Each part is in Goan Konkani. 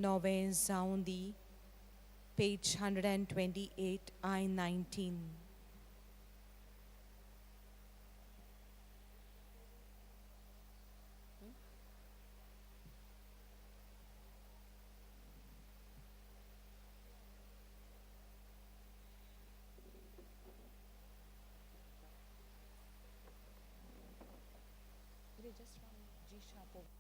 नोवें जावं दी, page 128, I 19. Just one G sharp over.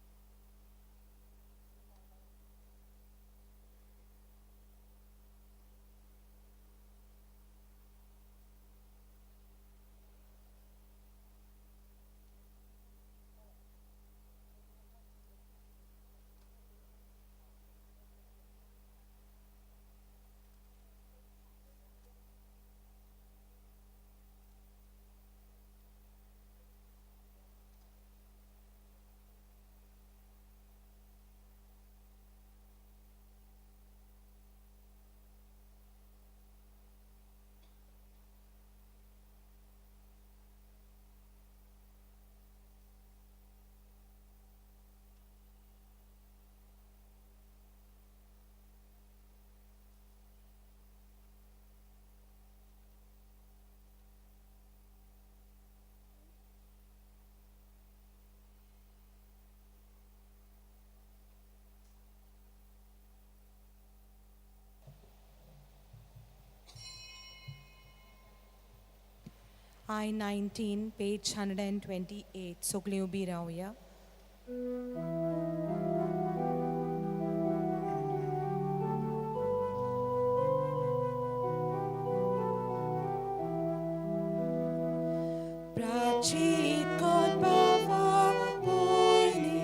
I 19, page 128. सगळीं उबी रावया. प्राचीत कोण पयलीं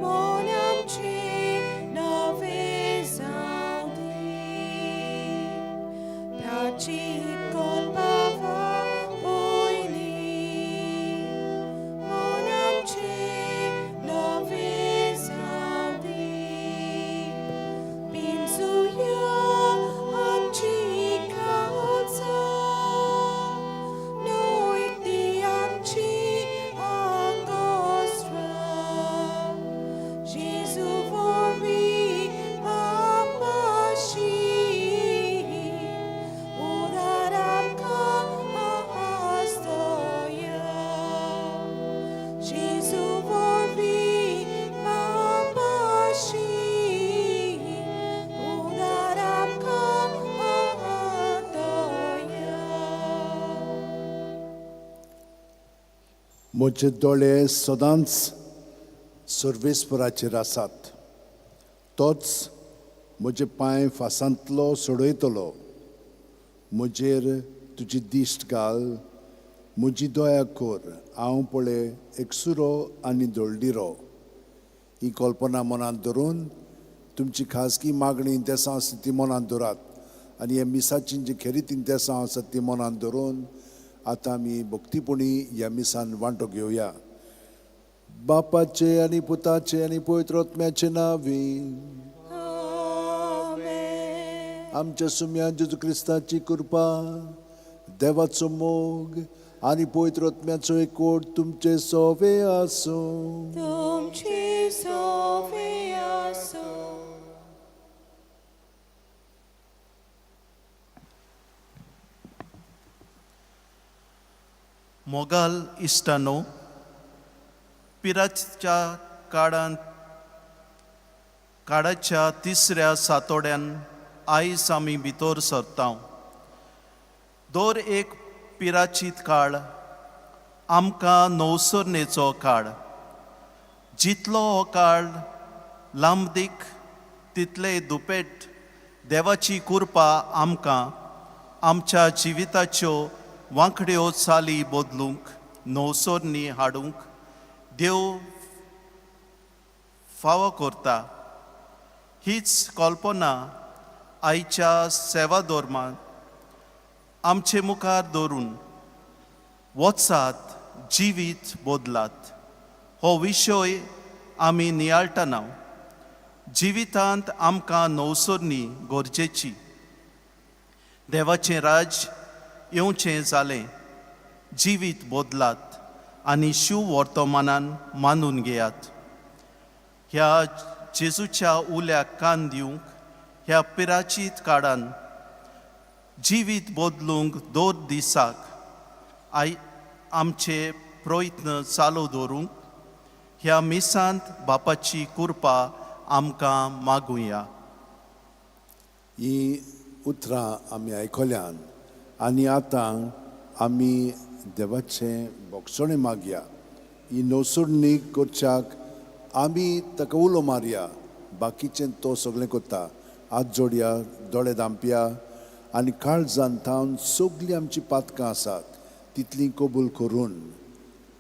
मन आमचें नवें जावं दी. प्राचीत कोण पयलीं मन आमचें नवें जावं दी. पिंजुया आमची काळजां, न्हय ती आमची आंगवस्त्रां. जेजू वरवीं पापाशी उदार आमकां आसतोया. जेजू वरवीं पापाशी उदार आमकां आसतोया. म्हजे दोळे सदांच सर्वेस्पराचेर आसात. तोच म्हजे पांय फासांतलो सोडयतलो. म्हजेर तुजी दिश्ट घाल, म्हजी दया कर. हांव पळय एकसुरो आनी दळडिरो. ही कल्पना मनांत धरून तुमची खाजगी मागणी इंतेसांव आसा ती मनांत दवरात आनी हे मिसाची जी खेरीत इंतेसांव आसात ती मनांत धरून आतां आमी भक्तीपणी ह्या मिसान वांटो घेवया. बापाचे आनी पुताचे आनी पवित्र आत्म्याचे नांवी. आमेन. आमच्या सुम्या जेजू क्रिस्ताची कृपा, देवाचो मोग आनी पवित्र आत्म्याचो एकवट तुमचे सोवे आसूं. तुमची सोवे आसूं. मोगाल इश्टानो, पिराच्या काळांत काळाच्या तिसऱ्या सातोड्यान आयज आमी भितर सरता. दर एक पिराचीत काळ आमकां नवसरणेचो काळ. जितलो हो काळ लांबदीक तितले दुपेट देवाची कृपा आमकां आमच्या जिविताच्यो वांकड्यो चाली बदलूंक, नवसरणी हाडूंक देव फावो करता. हीच कल्पना आयच्या सेवा धर्मांत आमचे मुखार दवरून वचात, जिवीत बदलात हो विशय आमी नियाळटना जिवितांत आमकां नवसरणी गरजेची. देवाचें राज्य येवचें जालें, जिवीत बदलात आनी शिव वर्तमानान मानून घेयात. ह्या जेजूच्या उल्याक कान दिवंक ह्या पिराचीत काळान जिवीत बदलूंक दर दिसाक I आमचे प्रयत्न चालू दवरूंक ह्या मिसांत बापाची कृपा आमकां मागुया. ही उतरां आमी आयकल्यान आनी आतां आमी देवाचें भोगसणें मागया. ही नवसरणी करच्याक आमी ताका उलो मारया, बाकीचें तो सगळें करता. हात जोडया, दोळे धांपया आनी काळजान थावन सगळीं आमचीं पातकां आसात तितलीं कबूल करून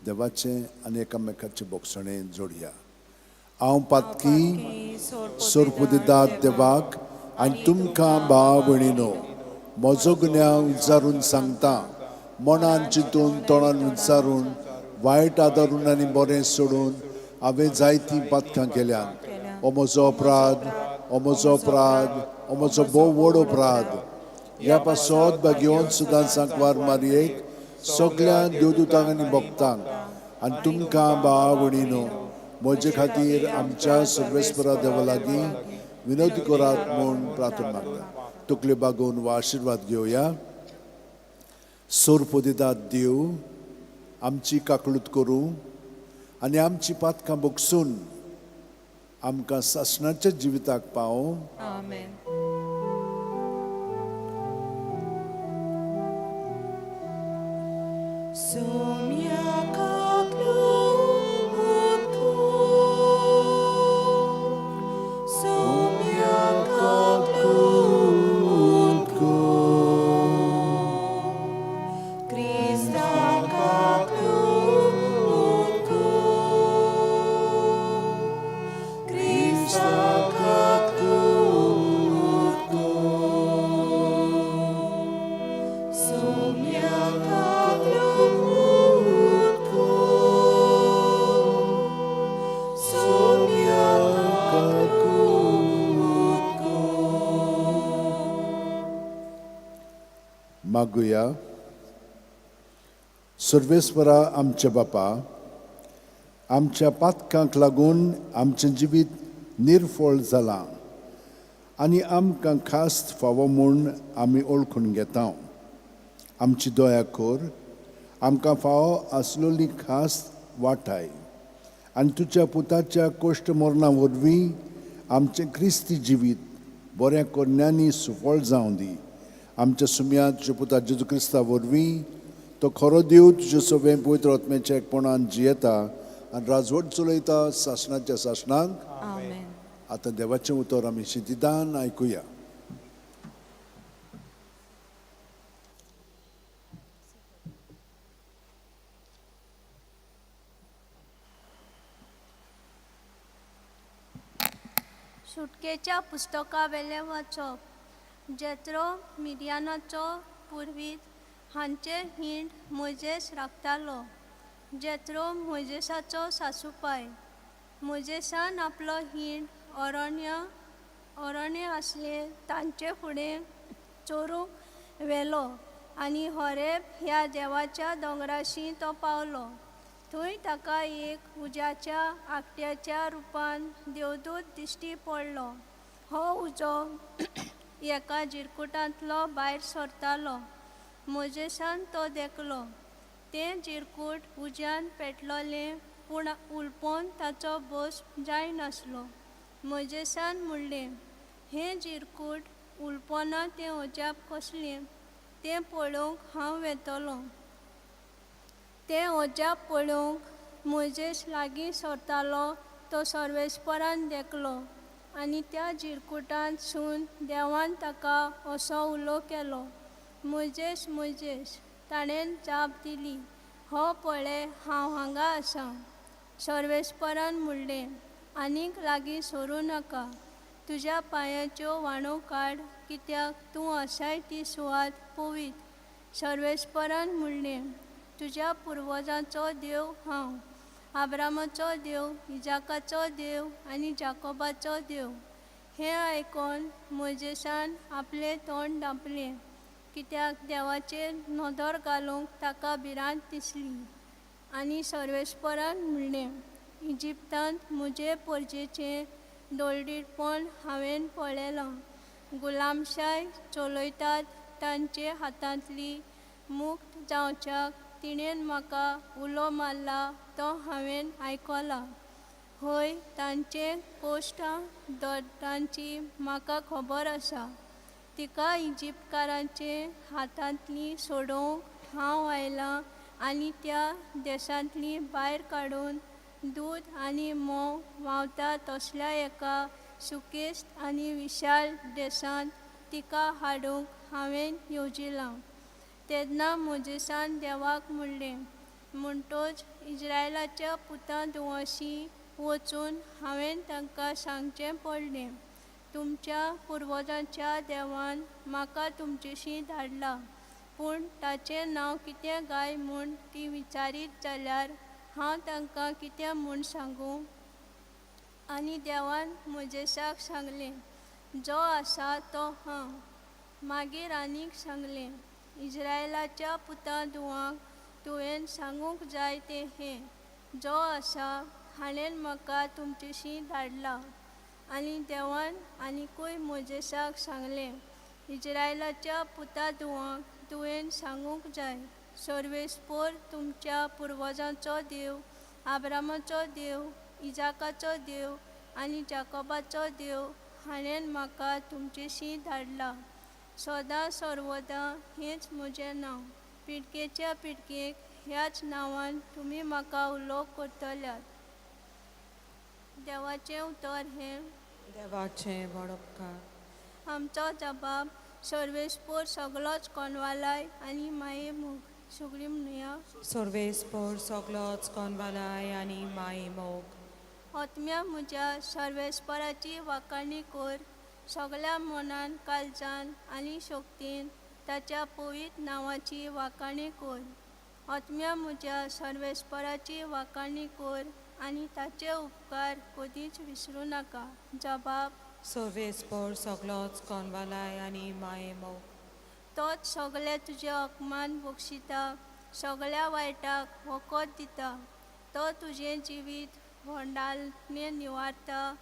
देवाचें आनी एकामेकाचें भोगसणें जोडया. हांव पातकी सोरपुदिदाद देवाक आनी तुमकां भाव भयणीनो म्हजो गुन्यांव विचारून सांगता. मनान चिंतून तोंडान विचारून वायट आदारून आनी बरें सोडून हांवें जायतीं पातकां केल्यात. हो म्हजो अपराध, हो म्हजो अपराध, हो म्हजो भोव व्हड अपराध. ह्या पासत भाग्यवंत सुद्दां सांकवार मारयेक सगळ्या देवदूतांक आनी भक्तांक आनी तुमकां भाव भयणीनो म्हजे खातीर आमच्या सर्वेस्परा देवा लागीं विनवती करात म्हूण प्रार्थना मागता. तकल्यो बागोवन वा आशिर्वाद घेवया. सोरपोदिदाद देव आमची काकळूत करूं आनी आमची पातकां भोगसून आमकां सासणाच्या जिविताक पावोवं. आमेन. मागुया. सर्वेस्परा आमच्या बापा, आमच्या पातकांक लागून आमचें जिवीत निर्फळ जालां आनी आमकां खास फावो म्हूण आमी वळखून घेता. आमची दया कर, आमकां फावो आसलेली खास वाटाय आनी तुज्या पुताच्या कोश्ट मरणा वरवीं आमचें क्रिस्ती जिवीत बऱ्या कोन्यांनी सुफळ जावं दी. आमच्या सुम्या तुज्या पुता जेजू क्रिस्ता वरवीं तो खरो देव तुज्या सगळें पवित्र आत्म्याच्या एकपणान जियेता आनी राजवट चलयता सासणाच्या सासणाक. आमेन. आतां देवाचें उतर आमी शितिदान आयकुया. सुटकेच्या पुस्तका वेलें वाचप. जेत्रो मिडियानाचो पुर्वीत हांचे हिंड मोजेस राखतालो. जेत्रो मोजेसाचो सासूपाय. मोजेसान आपलो हिंड अरण्य आसले तांचे फुडें चोरूंक व्हेलो आनी होरेब ह्या देवाच्या दोंगराशी तो पावलो. थंय ताका एक उज्याच्या आकट्याच्या रुपान देवदूत दिश्टी पडलो. हो उजो एका जिरकुटांतलो भायर सरतालो. मोजेसान तो देखलो. तें जिरकूट उज्यान पेटलोलें पूण उलपोन ताचो बोस जायनासलो. मोजेसान म्हणलें, हें जिरकूट उलपोना तें अजाप कसलें? तें पळोवंक हांव वेतलो. तें अजाप पळोवंक मोजेस लागीं सरतालो तो सर्वेस्परान देखलो आनी त्या जिरकुटांतसून देवान ताका असो उलो केलो, मोजेस मोजेस. ताणें जाप दिली, हो पळय हांव हांगा आसा. सर्वेस्परान म्हणलें, आनीक लागीं सरूं नाका, तुज्या पांयाच्यो व्हाणो काड, कित्याक तूं आसाय ती सुवात पवित्र. सर्वेस्परान म्हणलें, तुज्या पुर्वजांचो देव हांव, आब्रामाचो देव, इजाकाचो देव आनी जाकोबाचो देव. हें आयकोन मोजेसान आपलें तोंड धांपलें, कित्याक देवाचेर नदर घालूंक ताका भिरांत दिसली. आनी सर्वेस्परान म्हणलें, इजिप्तांत म्हजे परजेचें दळडीरपण हांवें पळयलां. गुलामशाय चलयतात तांचे हातांतली मुक्त जावच्याक तिणेन म्हाका उलो मारला तो हांवें आयकला. हय, तांचे कोश्टां दर्दांची म्हाका खबर आसा. तिका इजिप्तकारांचे हातांतली सोडोवंक हांव आयलां आनी त्या देशांतली भायर काडून दूद आनी म्होंव व्हांवता तसल्या एका सुकेस्त आनी विशाल देशांत तिका हाडूंक हांवें येवजिलां. तेन्ना मोजेसान देवाक म्हणलें, म्हणटोच इज्रायलाच्या पुतां धुवांशी वचून हांवें तांकां सांगचें पडलें, तुमच्या पुर्वजांच्या देवान म्हाका तुमचेशी धाडला, पूण ताचें नांव कितें गाय म्हूण ती विचारीत जाल्यार हांव तांकां कितें म्हूण सांगूं? आनी देवान मोजेसाक सांगलें, जो आसा तो हांव. मागीर आनीक सांगलें, इज्रायलाच्या पुतां धुवांक तुवें सांगूंक जाय तें हें, जो आसा हाणें म्हाका तुमचेशी धाडला. आनी देवान आनिकूय मोजेसाक सांगलें, इज्रायलाच्या पुता धुवांक तुवें सांगूंक जाय, सर्वेस्पोर तुमच्या पुर्वजांचो देव, आब्रामाचो देव, इजाकाचो देव आनी जाकोबाचो देव हाणें म्हाका तुमचेशी धाडला. सदां सर्वदां हेंच म्हजें नांव. पिडकेच्या पिडकेक ह्याच नांवान तुमी म्हाका उलो करतल्यात. देवाचें उतर हें. देवाचें व्हड उपकार. आमचो जबाब सर्वेस्पोर सगलोच कोनवालाय आनी माये मोग. सगळीं म्हणुया. सर्वेस्पोर सगलोच कोनवालाय आनी माये मोग. आत्म्या म्हज्या सर्वेस्पराची वाखाणी कर. सगल्या मनान, काळजान आनी शक्तीन ताच्या पवित्र नांवाची वाखाणी कर. आत्म्या म्हज्या सर्वेस्पराची वाखाणी कर आनी ताचे उपकार कदींच विसरूं नाका. जबाब. सर्वेस्पोर सगलोच कोनवालाय आनी माये मोग. तोच सगळे तुजे अपमान बक्षिता, सगळ्या वायटाक वखद दिता. तो तुजें जिवीत होंडाळणे निवारता,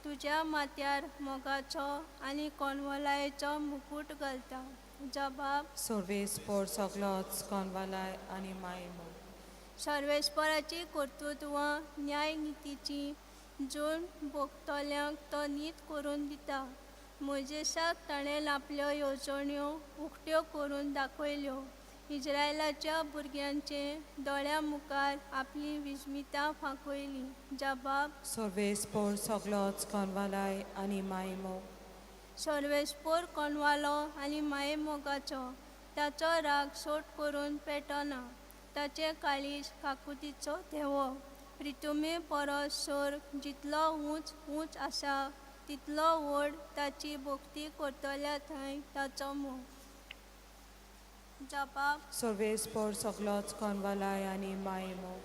तुज्या माथ्यार मोगाचो आनी कोनवलायेचो मुकूट घालता. जबाब. सर्वेस्पोर सगलोच कोनवालाय आनी माये मोग. सर्वेस्पराची कर्तृत्वां न्याय नितीची जून भोगतल्यांक तो नीत करून दिता. मोजेसाक ताणें आपल्यो येवजण्यो उक्त्यो करून दाखयल्यो. इज्रायलाच्या भुरग्यांचे दोळ्यां मुखार आपली विस्मितां फांकयली. जबाब. सर्वेस्पोर सगलोच कोनवालाय आनी माये मोग. सर्वेस्पोर कोनवालो आनी माये मोगाचो. ताचो राग सोट करून पेटना. ताचें काळीज काकुतीचो देवो. प्रितुमे परस सोर्ग जितलो ऊंच ऊंच आसा तितलो व्हड ताची भक्ती करतल्या थंय ताचो मोग. जबाब. सर्वेस्पोर सगलोच कोनवालाय आनी माये मोग.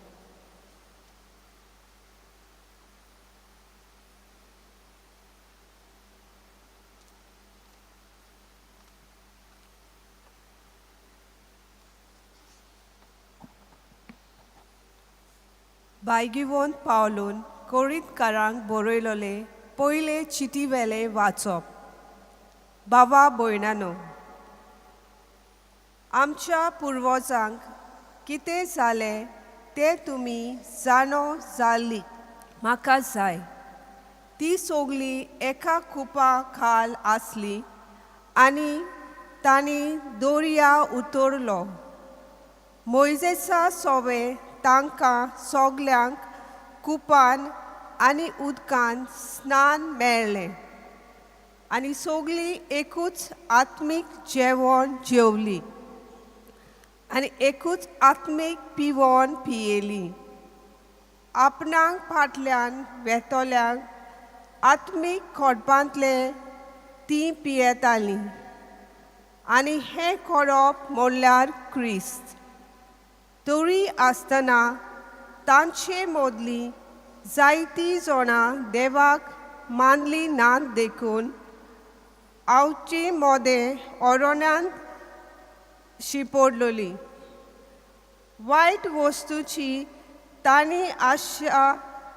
बायगिवोन पावलून कोरीतकारांक बरयलोले पयले चिटीवेले वाचप. बाबा भयणानो, आमच्या पुर्वजांक कितें जालें तें तुमी जाणो जाल्ली म्हाका जाय. ती सगळीं एका कुपा खाल आसली आनी तांणी दर्या उतरलो. मोयजेसा सोवे तांकां सगल्यांक कुपान आनी उदकान स्नान मेळ्ळें आनी सगळीं एकूच आत्मीक जेवण जेवली आनी एकूच आत्मीक पिवोन पियेली. आपणाक फाटल्यान वेतल्यांक आत्मीक खोडपांतले तीं पियेतालीं आनी हें करप म्हणल्यार क्रिस्त. तरी आसतना तांचे मदलीं जायतीं जाणां देवाक मानली नात देखून आवची मोदें ओरोण्यांत शिंपडलोली. वायट वस्तूची तांणी आशा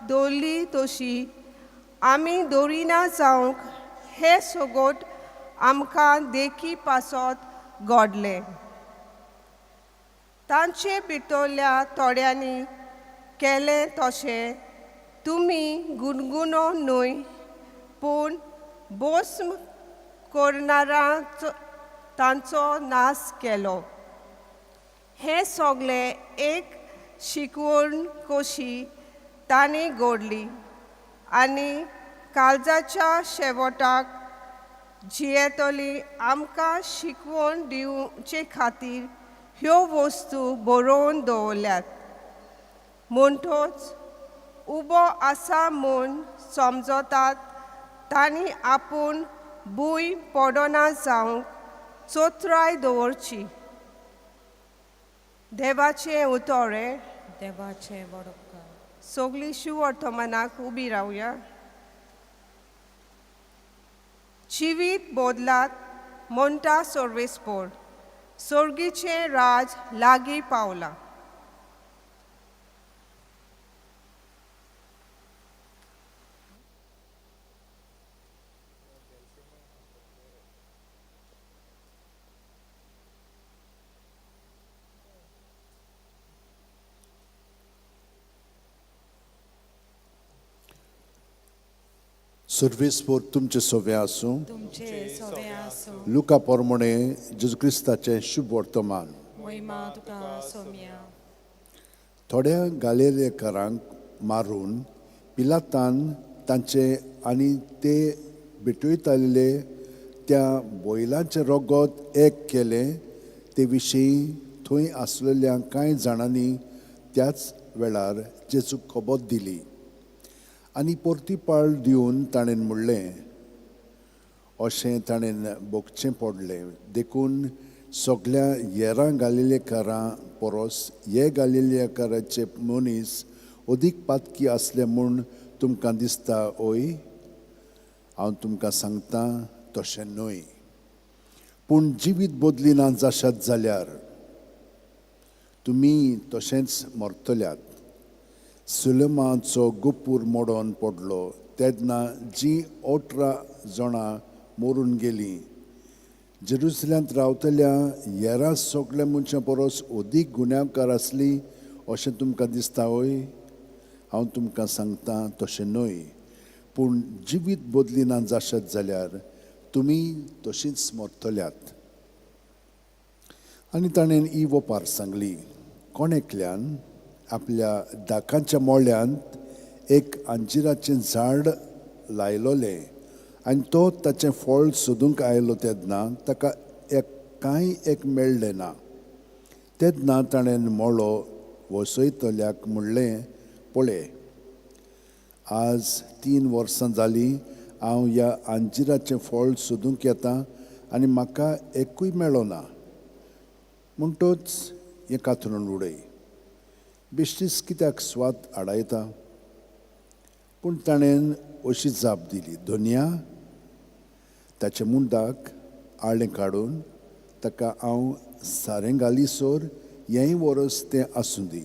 दवरली तशी आमी दवरिना जावंक हें सगोट आमकां देखी पासत घडलें. तांचे भितरल्या थोड्यांनी केलें तशें तुमी गुणगुणो न्हय पूण भस्म करणारांचो तांचो नाश केलो. हें सगळें एक शिकवण कशी तांणी घडली आनी काळजाच्या शेवटाक जियेतली आमकां शिकवण दिवचे खातीर ह्यो वस्तू बरोवन दवरल्यात. म्हणटोच उबो आसा म्हूण समजतात तांणी आपूण भूंय पडना जावंक चोत्राय दवरची. देवाचें उतर हें. देवाचें व्हड उपकार. सगळीं शिवर्तमानाक उबी रावया. जिवीत बदलात म्हणटा सर्वेस्पोर, सर्गीचें राज लागीं पावलां. सर्वीस फोर तुमचे सोवे आसूं. तुमचे सोवे आसूं. लुका पोरमोणे जेजू क्रिस्ताचें शुभ वर्तमान. मोहिमा तुका सोम्या. थोड्या गालेलेकारांक मारून पिलातान तांचे आनी ते भेटयताले त्या बैलांचें रगत एक केलें. ते विशीं थंय आसलेल्या कांय जाणांनी त्याच वेळार जेजूक खबर दिली आनी परती पाळ दिवन ताणें म्हणलें, अशें ताणें भोगचें पडलें. देखून सगल्या येरां गालिलेकारां परस हे गालिलेकाराचे मनीस अदीक पातकी आसले म्हूण तुमकां दिसता ओय? हांव तुमकां सांगता तशें न्हय. पूण जिवीत बदली ना जाशात जाल्यार तुमी तशेंच मरतल्यात. सुलमाचो गोपूर मोडोन पडलो तेन्ना जीं 18 जाणां मरून गेलीं, जेरुसल्यांत रावतल्या येरा सगल्या मनशां परस अदीक गुन्यांवकार आसली अशें तुमकां दिसता वय? हांव तुमकां सांगता तशें न्हय. पूण जिवीत बदली ना जाशात जाल्यार तुमी तशींच मरतल्यात. आनी ताणें ही वपार सांगली, कोण एकल्यान आपल्या दाकांच्या मोळ्यांत एक अंजिराचें झाड लायलोलें आनी तो ताचें फळ सोदूंक आयलो तेन्ना ताका एक कांय एक मेळ्ळें ना. तेन्ना ताणें मोळो वसयतल्याक म्हणलें, पळय आज 3 वर्सां जालीं हांव ह्या अंजिराचें फळ सोदूंक येता आनी म्हाका एकूय मेळ्ळो ना. म्हणटोच हें कातरून उडय, बेश्टीच कित्याक स्वाद आडायता? पूण ताणें अशी जाप दिली, धोनिया ताच्या मुंडाक आळें काडून ताका हांव सारें घालीसर हेंय वरस तें आसूं दी,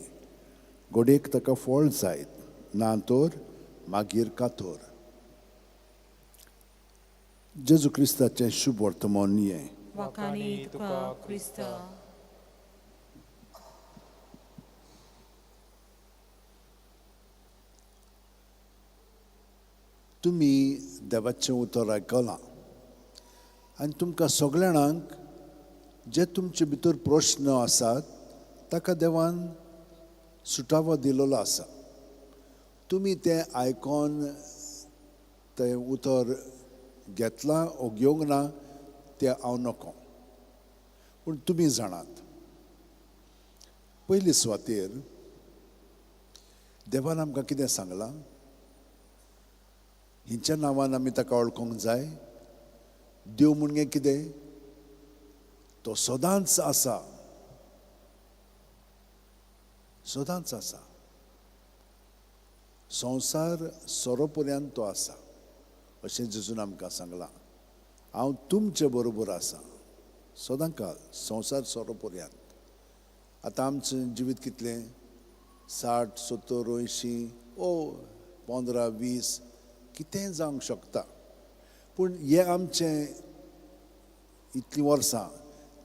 घडयेक ताका फळ जायत, ना तर मागीर कातोर. जेजू क्रिस्ताचें शुभ वर्तमान हें. वाखाणी तुका क्रिस्ता. तुमी देवाचें उतर आयकलां आनी तुमकां सगळ्या जाणांक जे तुमचे भितर प्रश्न आसात ताका देवान सुटावो दिलेलो आसा. तुमी तें आयकोन तें उतर घेतलां ओ घेवंक ना तें हांव नको, पूण तुमी जाणात. पयले सुवातेर देवान आमकां कितें सांगलां, हिंच्या नांवान आमी ताका वळखूंक जाय. देव म्हणजे कितें? तो सदांच आसा, सदांच आसा. संवसार सोरो पर्यंत तो आसा अशें जेजून आमकां सांगलां. हांव तुमचे बरोबर आसा सदांकाल, संवसार सोरो पर्यंत. आतां आमचें जिवीत कितलें? 60, 70, 80 ओ 15, 20 कितेंय जावंक शकता. पूण हें आमचें इतलीं वर्सां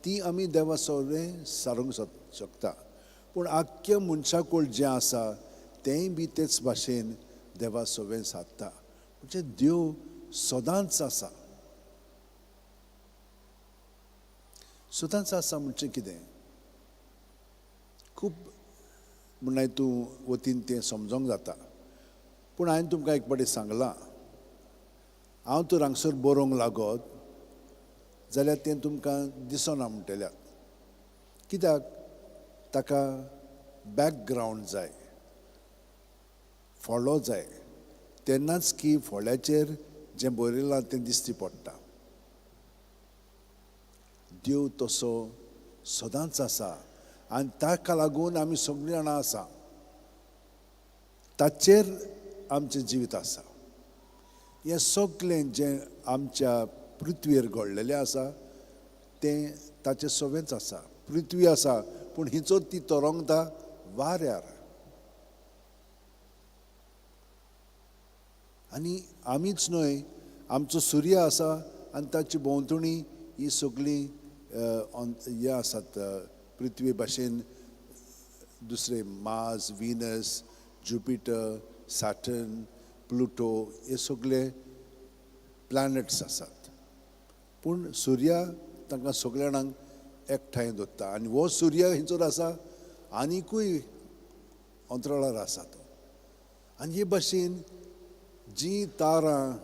ती आमी देवा सगळें सारूंक शकता. पूण आख्खें मनशाकूळ जें आसा तेंय बी तेच भाशेन देवा सवें सादता. म्हणजे देव सदांच आसा. सदांच आसा म्हणजे कितें खूब म्हणल्यार तूं वतीन तें समजोंक जाता. पूण हांवें तुमकां एक पाटी सांगलां, हांव तर हांगसर बरोवंक लागत जाल्यार तें तुमकां दिसना म्हणटल्यात. कित्याक ताका बॅकग्रावंड जाय, फळो जाय, तेन्नाच की फळ्याचेर जें बरयलां तें दिश्टी पडटा. देव तसो सदांच आसा आनी ताका लागून आमी सगळीं जाणां आसा, ताचेर आमचें जिवीत आसा. हें सगळें जें आमच्या पृथ्वीर घडलेलें आसा तें ताचें सवेंच आसा. पृथ्वी आसा पूण हिचो ती तरंगता वाऱ्यार. आनी आमीच न्हय, आमचो सूर्य आसा आनी ताची भोंवतणी ही सगळीं हे आसात पृथ्वी भाशेन दुसरे Mars, Venus, Jupiter, Saturn, Pluto हे सगळे प्लॅनट्स आसात. पूण सूर्या तांकां सगळ्या जाणांक एकठांय दवरता आनी हो सूर्य हिंचोर आसा आनिकूय अंतराळार आसा तो. आनी हे भाशेन जीं तारां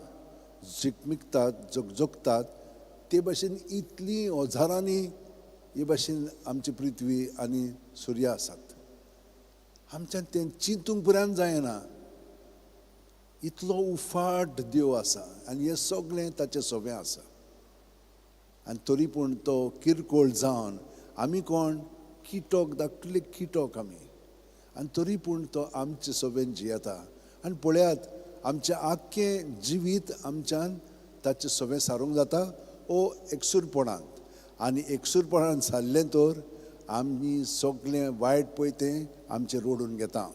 झिकमिकतात, झगझगतात ते भाशेन इतलीं हजारांनी हे भाशेन आमची पृथ्वी आनी सूर्य आसात. आमच्यान तें चिंतूंक पुरान जायना, इतलो उफाट देव आसा आनी हें सगळें ताचें सोबें आसा. आनी तरी पूण तो किरकोळ जावन आमी कोण किटोक, धाकटुले किटोक आमी, आनी तरी पूण तो आमचे सोबेन जियेता. आनी पळयात आमचें आख्खें जिवीत आमच्यान ताचें सोबें सारूंक जाता ओ एकसूरपणांत. आनी एकसूरपणान सारलें तर आमी सगळें वायट पळय तें आमचें रोडून घेता.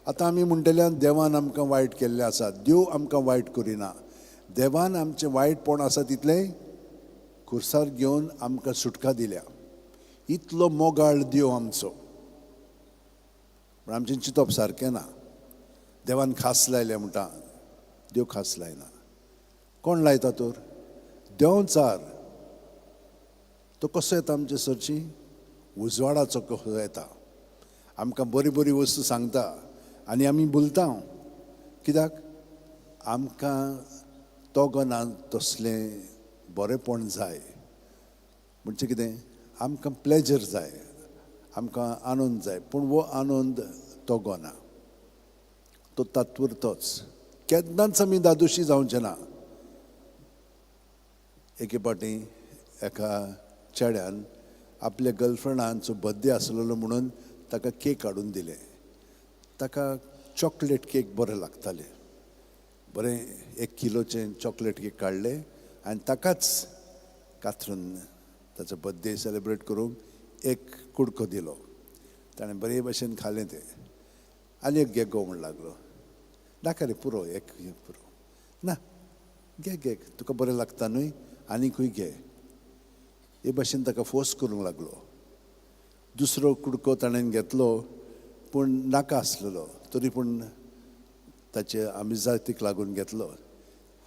आतां आमी म्हणटल्यान देवान आमकां वायट केल्लें आसा, देव आमकां वायट करिना. देवान आमचें वायटपण आसा तितलें खुर्सार घेवन आमकां सुटका दिल्या. इतलो मोगाळ देव आमचो. पूण आमचें चिंतप सारकें ना. देवान खास लायलें म्हणटा, देव खास लायना. कोण लायता तर? देंवचार. तो कसो येता आमचे सरची? उजवाडाचो कसो येता, आमकां बरी बरी वस्तू सांगता आनी आमी भुलता. कित्याक आमकां तो गना तसलें बरेंपण जाय. म्हणजे कितें, आमकां प्लेजर जाय, आमकां आनंद जाय. पूण हो आनंद तो गना, तो तात्पुरतोच. केन्नाच आमी दादोशी जावचे ना. एके फावटी एका चेड्यान आपल्या गर्लफ्रेंडाचो बर्थडे आसलेलो म्हणून ताका केक हाडून दिलें. ताका चॉकलेट केक बरें लागतालें. बरें 1 किलोचें चॉकलेट केक काडलें आनी ताकाच कातरून ताचो बर्थडे सेलिब्रेट करूंक एक कुडको दिलो. ताणें बरे भशेन खालें तें. आनी एक घे गो म्हण लागलो. नाका रे पुरो, एक पुरो ना, घे घे, तुका बरें लागता न्हय, आनीकूय घे. हे भाशेन ताका फोर्स करूंक लागलो. दुसरो कुडको ताणें घेतलो पूण नाका आसलेलो, तरी पूण ताचे आमिजातीक लागून घेतलो.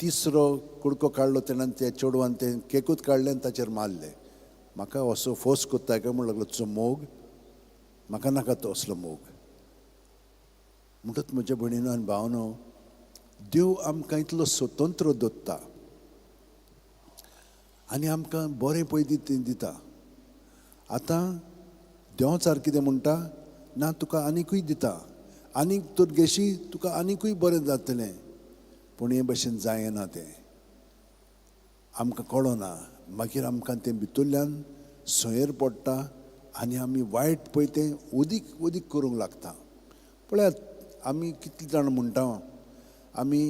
तिसरो कुडको काडलो तेन्ना त्या चेडवान तें केकूच काडलें आनी ताचेर मारलें. म्हाका असो फोर्स कोत्ता काय म्हण लागलो. तुजो मोग म्हाका नाका, तो असलो मोग. म्हणटच म्हज्या भयणीनो आनी भावनो, देव आमकां इतलो स्वतंत्र दवरता आनी आमकां बरें पळय दिता. आतां देंवचार कितें म्हणटा, ना तुका आनिकूय दिता, आनीक तर घेशी तुका आनिकूय बरें जातलें. पूण हे भशेन जायना, तें आमकां कळना. मागीर आमकां तें भितरल्यान सयेर पडटा आनी आमी वायट पळय तें उदीक उदीक करूंक लागता. पळयात आमी कितले जाण म्हणटा, आमी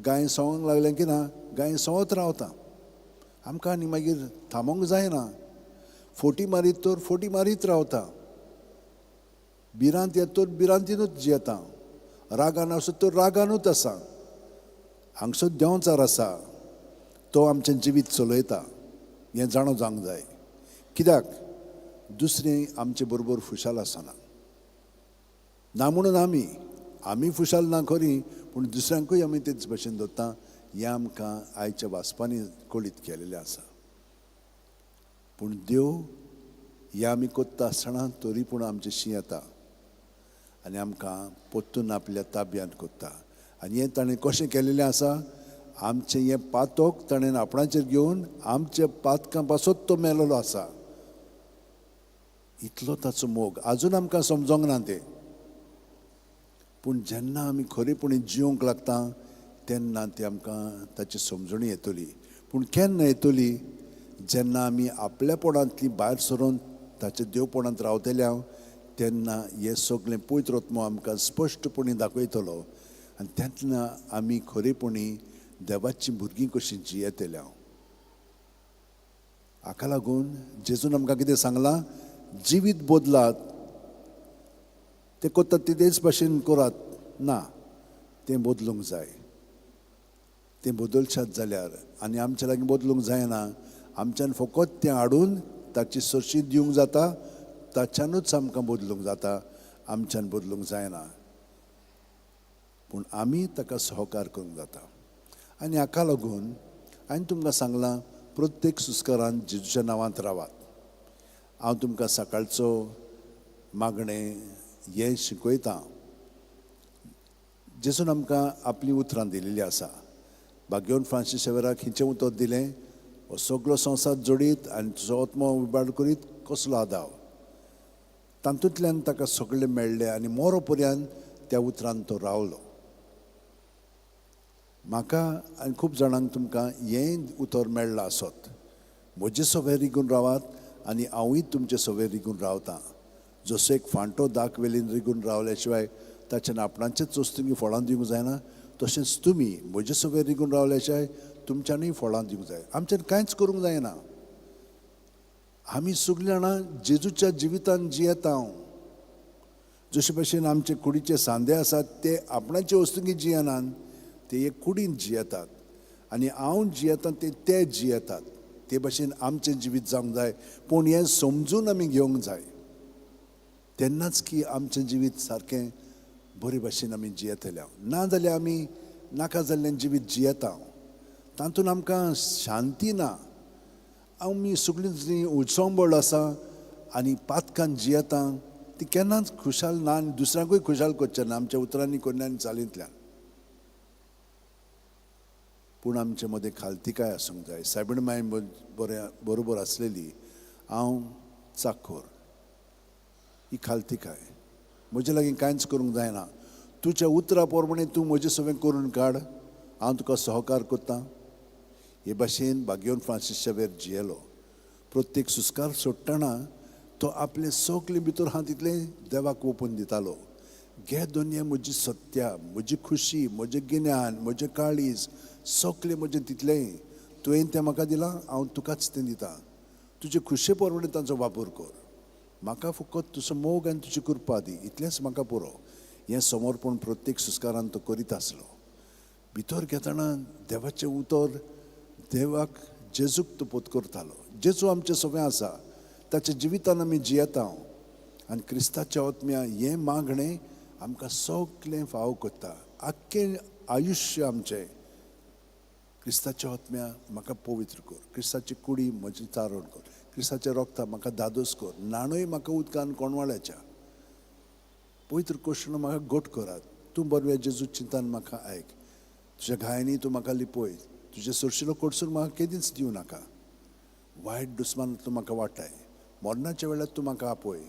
गाय सवंक लागलें की ना, गाय सवत रावता, आमकां आनी मागीर थांबोंक जायना. फोटी मारीत तर फोटी मारीत रावता, भिरांत येत तर भिरांतीनूच जियेता, रागान आसत तर रागानूच आसा. हांगसर देंवचार आसा, तो आमचें जिवीत चलयता हें जाणो जावंक जाय. कित्याक दुसरें आमचे बरोबर खुशाल आसना ना म्हणून आमी आमी खुशाल ना खरी, पूण दुसऱ्यांकूय आमी तेच भशेन दवरता. हें आमकां आयच्या वाचपांनी कळीत केलेलें आसा. पूण देव हें आमी कोत्ता आसतना तरी पूण आमचे शी येता आनी आमकां परतून आपल्या ताब्यांत कोत्ता. आनी हें ताणें कशें केलेलें आसा, आमचें हें पातक ताणें आपणाचेर घेवन आमच्या पातकां पासत तो मेलोलो आसा. इतलो ताचो मोग आजून आमकां समजोंक ना तें, पूण जेन्ना आमी खरेपणी जिवंक लागता तेन्ना ती आमकां ताची समजणी येतली. पूण केन्ना येतली, जेन्ना आमी आपल्यापणांतली भायर सरून ताच्या देवपणांत रावतले हांव, तेन्ना हें सगळें पवित्र आत्मो आमकां स्पश्टपणी दाखयतलो आनी तेन्ना आमी खरेपणी देवाचीं भुरगीं कशीं जियेतले हांव. हाका लागून जेजून आमकां कितें सांगलां, जिवीत बदलात, तें करतात ते तेच भाशेन करात ना, तें बदलूंक जाय. तें बदलशात जाल्यार आनी आमच्या लागीं बदलूंक जायना, आमच्यान फकत तें हाडून ताची सरशी दिवंक जाता, ताच्यानूच आमकां बदलूंक जाता, आमच्यान बदलूंक जायना. पूण आमी ताका सहकार करूंक जाता. आनी हाका लागून हांवें तुमकां सांगलां, प्रत्येक सुस्कारान जेजूच्या नांवांत रावात. हांव तुमकां सकाळचो मागणें हें शिकयतां. जेजून आमकां आपलीं उतरां दिलेलीं आसा. भाग्यवंत फ्रांसीस शेवराक हिचें उतर दिलें, हो सगलो संवसार जोडीत आनी तुजो आत्मो उबाड करीत कसलो आदाव. तातूंतल्यान ताका सगळें मेळ्ळें आनी मोरो पर्यंत त्या उतरान तो रावलो. म्हाका आनी खूब जाणांक तुमकां हें उतर मेळ्ळां आसत, म्हजे सवें रिगून रावात आनी हांवूय तुमचे सवें रिगून रावतां. जसो एक फांटो दाक वेलीन रिगून रावल्या शिवाय ताच्यान आपणाचेच वस्तूंनी फळां दिवंक जायना, तशेंच तुमी म्हजे सवें रिगून रावल्या शिवाय तुमच्यानूय फळां दिवंक जाय. आमच्यान कांयच करूंक जायना. आमी सगळीं जाणां जेजूच्या जिवितान जियेता. हांव जशे भशेन आमचे कुडीचे सांदे आसात ते आपणाचे वस्तूंनी जियेनात, ते एक कुडीन जियेतात आनी हांव जियेता ते ते जियेतात. ते भशेन आमचें जिवीत जावंक जाय. पूण हें समजून आमी घेवंक जाय, तेन्नाच की आमचें जिवीत सारकें बरे भशेन आमी जियेतले. ना जाल्यार आमी नाका जाल्लें जिवीत जियेता, तातूंत आमकां शांती ना. आमी सगळीं जी उचंबळ आसा आनी पातकान जियेता ती केन्नाच खुशाल ना आनी दुसऱ्यांकूय खुशाल करचें ना आमच्या उतरांनी करण्या आनी चालींतल्यान. पूण आमचे मदें खालतिकाय आसूंक जाय. सायबीण माय बरें बरोबर आसलेली, हांव चाखोर, ही खालतिकाय म्हजे लागीं कांयच करूंक जायना. तुज्या उतरा प्रमाणे तूं म्हजें सगळें करून काड, हांव तुका सहकार करतां. हे भाशेन भाग्यवंत फ्रांसीस शावेर जियेलो. प्रत्येक सुस्कार सोडटना तो आपले सगळे भितर आहा तितलें देवाक ओपून दितालो. घे दोनये म्हजी सत्या, म्हजी खुशी, म्हजें गिन्यान, म्हजें काळीज, सगळें म्हजें तितलेंय तुवें तें म्हाका दिलां, हांव तुकाच तें दितां. तुजे खुशे प्रमाणे तांचो वापर कर. म्हाका फकत तुजो मोग आनी तुजी कृपा दी, इतलेंच म्हाका पुरो. हें समर्पण प्रत्येक सुस्कारान तो करीत आसलो. भितर घेतना देवाचें उतर देवाक जेजूक तो पोत करतालो. जेजू आमचें सगळें आसा, ताच्या जिवितान आमी जियेता आनी क्रिस्ताच्या आत्म्या हें मागणें आमकां सगळें फावो करता. आख्खें आयुश्य आमचें क्रिस्ताच्या आत्म्या म्हाका पवित्र कर, क्रिस्ताची कुडी म्हजी चारण कर, क्रिस्ताच्या रोगता म्हाका दादोस कर, न्हाणूय म्हाका उदकान कोणवाळ्याच्या पवित्र कोशण म्हाका गोट करात. तूं बरव्या जेजू चिंतान म्हाका आयक, तुज्या घायांनी तूं म्हाका लिपय, तुजे सरशिलो कोडसून म्हाका केदींच दिवं नाका. वायट दुस्मान तूं म्हाका वाटाय, मरणाच्या वेळार तूं म्हाका आपय,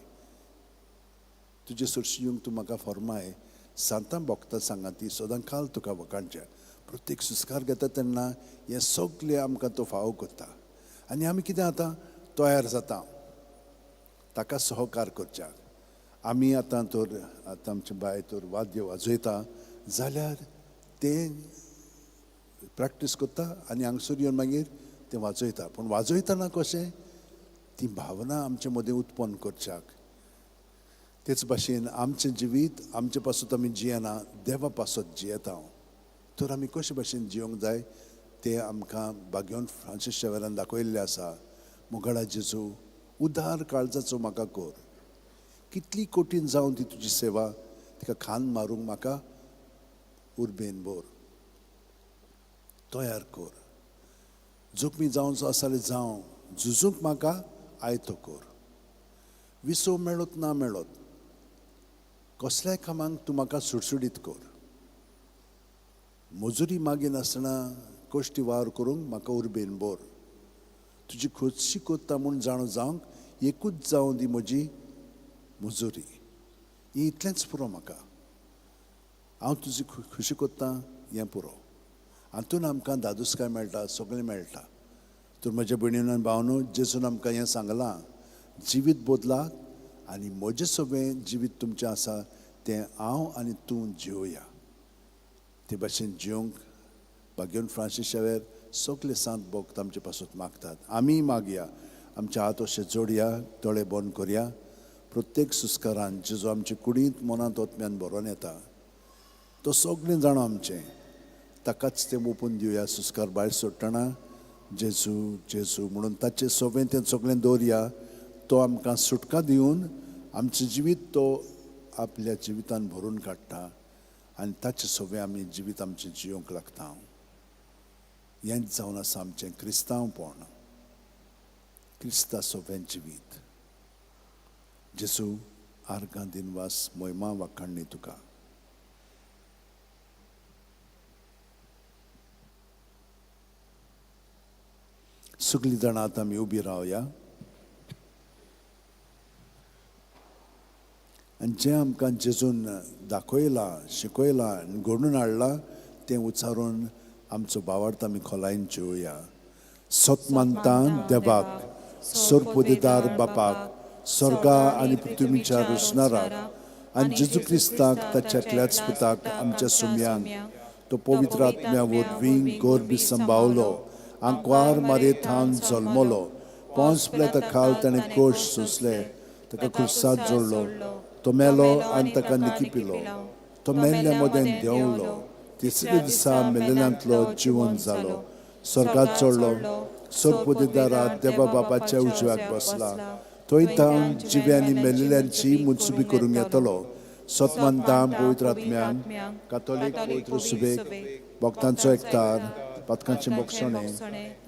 तुजे सरशी येवंक तूं म्हाका फर्माय. सांतां भोगता सांगा ती सदां काल तुका वखाणचें. प्रत्येक सुस्कार घेता तेन्ना हें सगळें आमकां तो फावो करता आनी आमी कितें आतां तयार जाता ताका सहकार करच्याक. आमी आतां तर आतां आमचे बाय तर वाद्य वाजयता जाल्यार तें प्रॅक्टीस करता आनी हांगसर येवन मागीर तें वाजयता. पूण वाजयतना कशें ती भावना आमचे मदें उत्पन्न करच्याक. तेच भाशेन आमचें जिवीत आमचे पासत आमी जियेना, देवा पासत जियेता. हांव तर आमी कशे भाशेन जिवंक जाय तें आमकां भाग्यवंत फ्रांसीस शेवरान दाखयल्लें आसा. मोगाळा जेजू, उदार काळजाचो म्हाका कर. कितली कठीण जावन ती तुजी सेवा, तिका खान मारूंक म्हाका उर्बेन भर, तयार कर. जोखमी जावचो आसा जाल्यार जावं, झुजूंक म्हाका आयतो कर. विसव मेळत ना मेळत, कसल्याय कामांक तूं म्हाका सुडसुडीत कर. मजुरी मागिनासतना कश्टी वावर करूंक म्हाका उर्बेन भर. तुजी खोशी कोत्ता म्हूण जाणो जावंक एकूच जावं दी म्हजी मजुरी. ही इतलेंच पुरो म्हाका. हांव तुजी खुशी कोत्ता हें पुरो. हातून आमकां दादोसकाय मेळटा, सगळें मेळटा. तर म्हज्या भयणीन आनी भावनो, जेजून आमकां हें सांगलां, जिवीत बदलात आनी म्हजें सगळें जिवीत तुमचें आसा तें हांव आनी तूं जिवया. ते भाशेन जिवंक भाग्यवंत फ्रांसीस शावेर सगळे सांत भक्त आमचे पासून मागतात. आमी मागया, आमचे हात अशे जोडया, दोळे बंद करया. प्रत्येक सुस्कारान जेजू आमचे कुडींत, मनांत, ओतम्यान भरोन येता, तो सगळें जाणो आमचें, ताकाच तें ओपून दिवया. सुस्कार भायर सोडटना जेजू जेजू म्हणून ताचें सगळें तें सगळें दवरया. तो आमकां सुटका दिवन आमचें जिवीत तो आपल्या जिवितान भरून काडटा आनी ताचें सगळें आमी जिवीत आमचें जिवंक लागता. हेंच जावन आसा आमचें क्रिस्तांवपण, क्रिस्ता सगळें जिवीत. जेजू, आर्गां दिनवास, मोहिमा वाखाणणी तुका. सगळीं जाणां आतां आमी उबी रावया आनी जें आमकां जेजून दाखयलां, शिकयलां आनी घडून हाडलां तें उच्चारून आमचो भावार्थ आमी खोलायेन जिवया. सत मानता देवाक, सोरपुदेदार बापाक, स्वर्गा आनी पृथ्वीच्या रुसणाराक आनी जेजू क्रिस्ताक ताच्या एकल्याच पुताक आमच्या सुम्यांक, तो पवित्र आत्म्या वरवीं गोरबी संभावलो, आंकवार मारये थावन जल्मलो, पोंस पिलाता खाल ताणें कोश सोंसले, ताका खुर्साद जोडलो, तो मेलो आनी ताका निकी पिलो, तो मेल्ल्या मदें देंवलो, तिसऱ्या दिसा मेलेल्यांतलो जिवन जालो, स्वर्गात चडलो, सोरपुदेदारा देवा बापाच्या उजव्याक बसला, थंय थावन जिव्यांनी मेलेल्यांची मुनसुबी करूंक येतलो. सतमानता पवित्र आत्म्यान, कातोलीक पवित्र सुबेक, भक्तांचो एकतार, पातकांचें बोगसणें,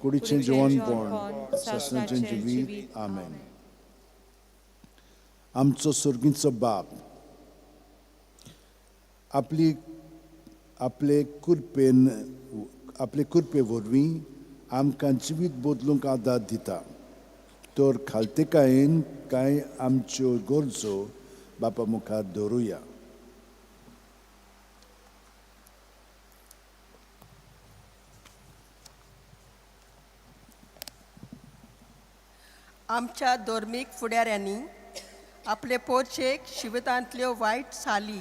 कुडीचें जिवनपण, सासणाचें जिवीत. आमेन. आमचो सर्गीचो बाप आपली आपले कृपेन आपले कृपे वरवीं आमकां जिवीत बदलूंक आदार दिता. तर खालतेकायेन कांय आमच्यो गरजो बापा मुखार दवरुया. आमच्या धर्मीक फुडाऱ्यांनी आपले पोरचेक शिवितांतल्यो वायट साली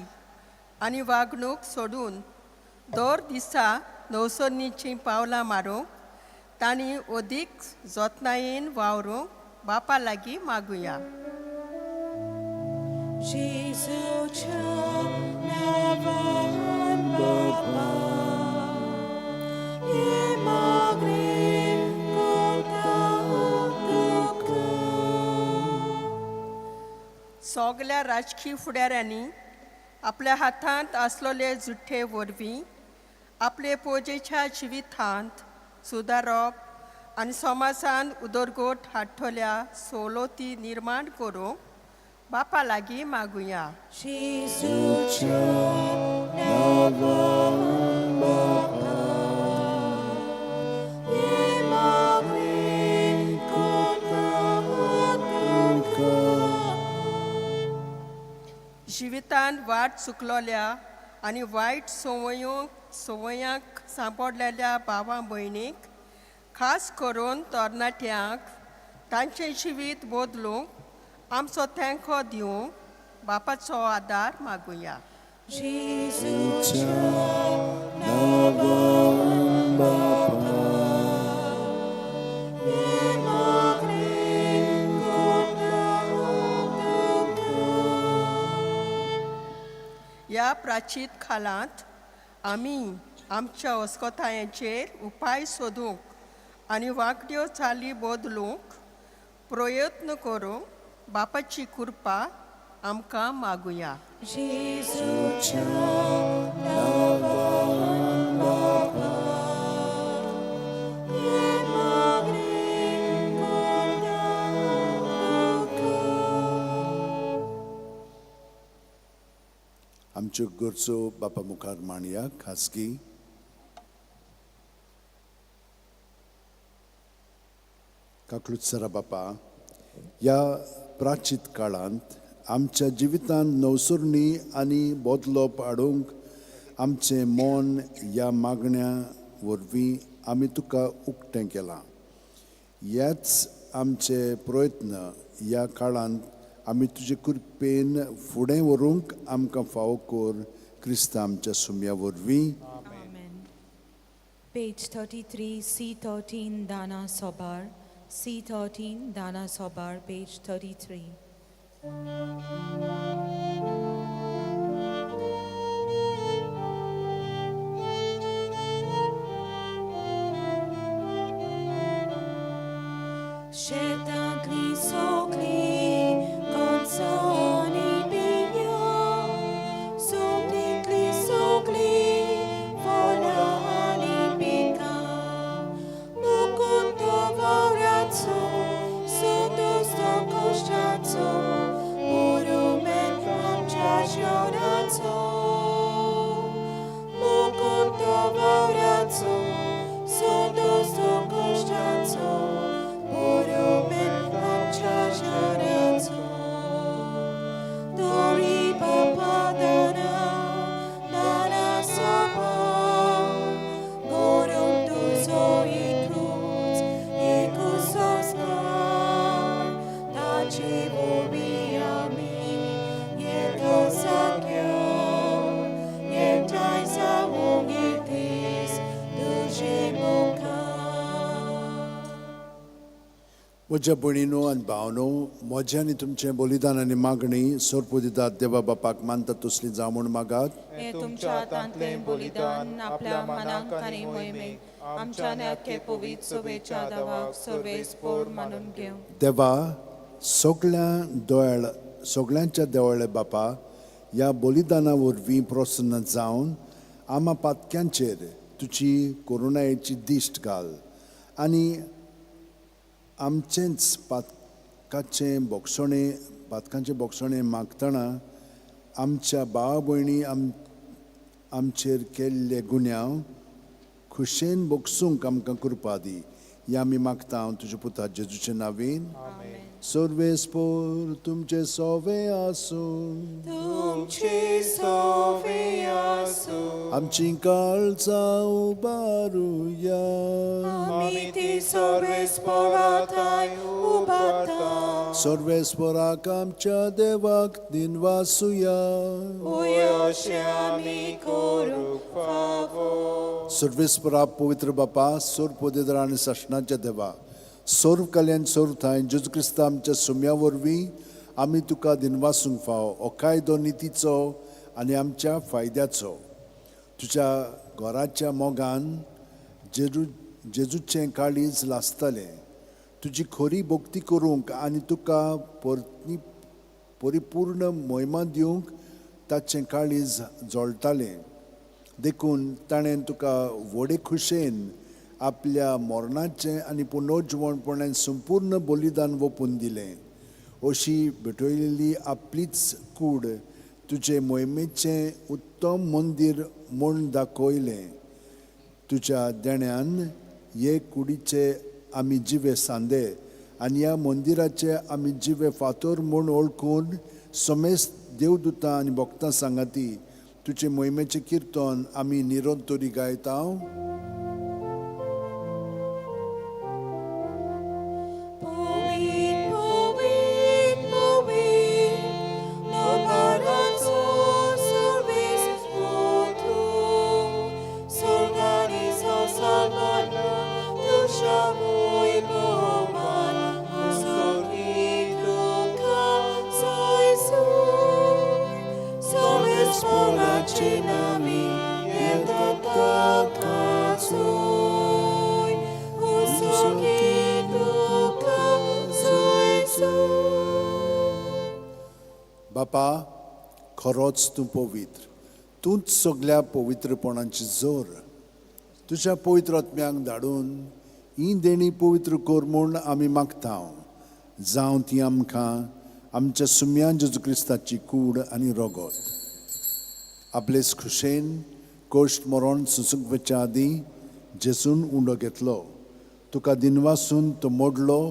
आनी वागणूक सोडून दर दिसा नवसरणीचीं पावलां मारूंक तांणी अदीक जतनायेन वावरूंक बापा लागीं मागुया. जेजूच्या नांवान बापा, हे मागणें करता तुका. सगल्या राजकीय फुडाऱ्यांनी आपल्या हातांत आसलेले जुठे वरवीं आपले पोजेच्या जिवितांत सुदारप आनी समाजांत उदरगत हाडटल्या सवलती निर्माण करूंक बापा लागीं मागुया. जेजूच्या नांवान बापा, हे मागणें करता तुका. जिवितांत वाट चुकलोल्या आनी वायट संवयांक सांपडलेल्या भावा भयणीक, खास करून तरणाट्यांक तांचें जिवीत बदलूंक आमचो तेंको दिवंक बापाचो आदार मागुया. जेजूच्या नांवान बापा, हे मागणें करता तुका. ह्या प्राचीत खालांत आमी आमच्या अस्कतायेचेर उपाय सोदूंक आनी वांकड्यो चाली बदलूंक प्रयत्न करूंक बापाची कृपा आमकां मागुया. जेजूच्या नांवान बापा, हें मागणें करता तुका. आमच्यो गरजो बापा मुखार मांडया खासगी. काकलूत सरा बापा, ह्या प्राचीत काळांत आमच्या जिवितांत नवसुरणी आनी बदलोप हाडूंक आमचें मन ह्या मागण्या वरवीं आमी तुका उक्तें केलां. ह्याच आमचे प्रयत्न ह्या काळांत आमी तुजे कृपेन फुडें व्हरूंक आमकां फावो कर, क्रिस्ता आमच्या सुम्या वरवीं. Amen. Page 33, C13, Dana Sobar. C13, Dana Sobar, page 33. शेतांतली सगळी कणसांनी बियां, सुकणींतली सगळी फळां आनी पिकां, मुकुंद वावराचो, संतोष कश्टाचो, पुरुमेंत आमच्या जेवणाचो. मुकुंद वावराचो, संतोष कश्टाचो, पुरुमेंत आमच्या जेवणाचो. Dori papa dana, dana sopa, gorum tuzo ikruz, ikusoskar, taci vorbi ami, yekasakya, yektai saungitis, dujimuka. म्हज्या भयणीनो आनी भावनो, म्हजें आनी तुमचें बलिदान आनी मागणी सोरपुदितात देवा बापाक मानता तसली जावं म्हूण मागात. हे तुमच्या हातांतलें बलिदान आपल्या मनाक आनी मोहिमेक आमच्या आख्खे पवित्र सभेच्या दावाक सर्वेस्पोर मानून घेवं. देवा, सगळ्या दोळ सगळ्यांच्या देवळे बापा, ह्या बलिदाना वरवीं प्रसन्न जावन आमा पातक्यांचेर तुजी करुणायेची दिश्ट घाल आनी आमचेंच पातकाचें बोगसणें पातकांचें बोगसणें मागतना आमच्या भाव भयणी आमचेर केल्ले गुन्यांव खुशेन बोगसूंक आमकां कृपा दी. ह्या आमी मागता हांव तुज्या पुता जेजूचे नावीन. सर्वेस्पोर तुमचे सोवे आसूं. तुमची सोवे आसूं. आमची काळजां उबारुया. आमी ती सर्वेस्पोराथाय उबारता. सर्वेस्पोराक आमच्या देवाक दिनवासुया. उयोशे आमी करूंक फावो. सर्वेस्परा पवित्र बापा, सोर पोदेदरा आनी सासणाच्या देवा, सर्व कल्याण सर्व थांय जेजू क्रिस्ता आमच्या सुम्या वरवीं आमी तुका दिनवासूंक फावो. हो कायदो नितीचो आनी आमच्या फायद्याचो. तुज्या घराच्या मोगान जेजूचें काळीज लासतलें. तुजी खरी भक्ती करूंक आनी तुका परिपूर्ण मोहिमा दिवंक ताचें काळीज जळटालें. देखून ताणें तुका व्हडे खुशेन आपल्या मरणाचें आनी पुनर्जिवणपणान संपूर्ण बलिदान वोपून दिलें. अशी भेटयलेली आपलीच कूड तुजे मोहिमेचें उत्तम मंदीर म्हूण दाखयलें. तुज्या देण्यान हे कुडीचे आमी जिवे सांदे आनी ह्या मंदिराचे आमी जिवे फातोर म्हूण वळखून समेस्त देवदुतां आनी भक्तां सांगाती तुजे मोहिमेचें किर्तन आमी निरंतरी गायता. पवित्र पवित्र पवित्र नगराचो सर्वेस्पोर तूं, स्वर्गांनी संवसारांत तुज्या वैभवान उसोगी तुका सोयसूर. सर्वेस्पोराचे नामी येता. बापा, खरोच तूं पवित्र, तूंच सगल्या पवित्रपणाची जोर. तुज्या पवित्र आत्म्यांक धाडून ही देणी पवित्र कर म्हूण आमी मागता, जावं ती आमकां आमच्या सुम्यान जेजू क्रिस्ताची कूड आनी रगत. आपलेच खुशेन कोश्ट मरण सुसूंक वचच्या आदीं जेजून उंडो घेतलो, तुका दिनवासून तो मोडलो,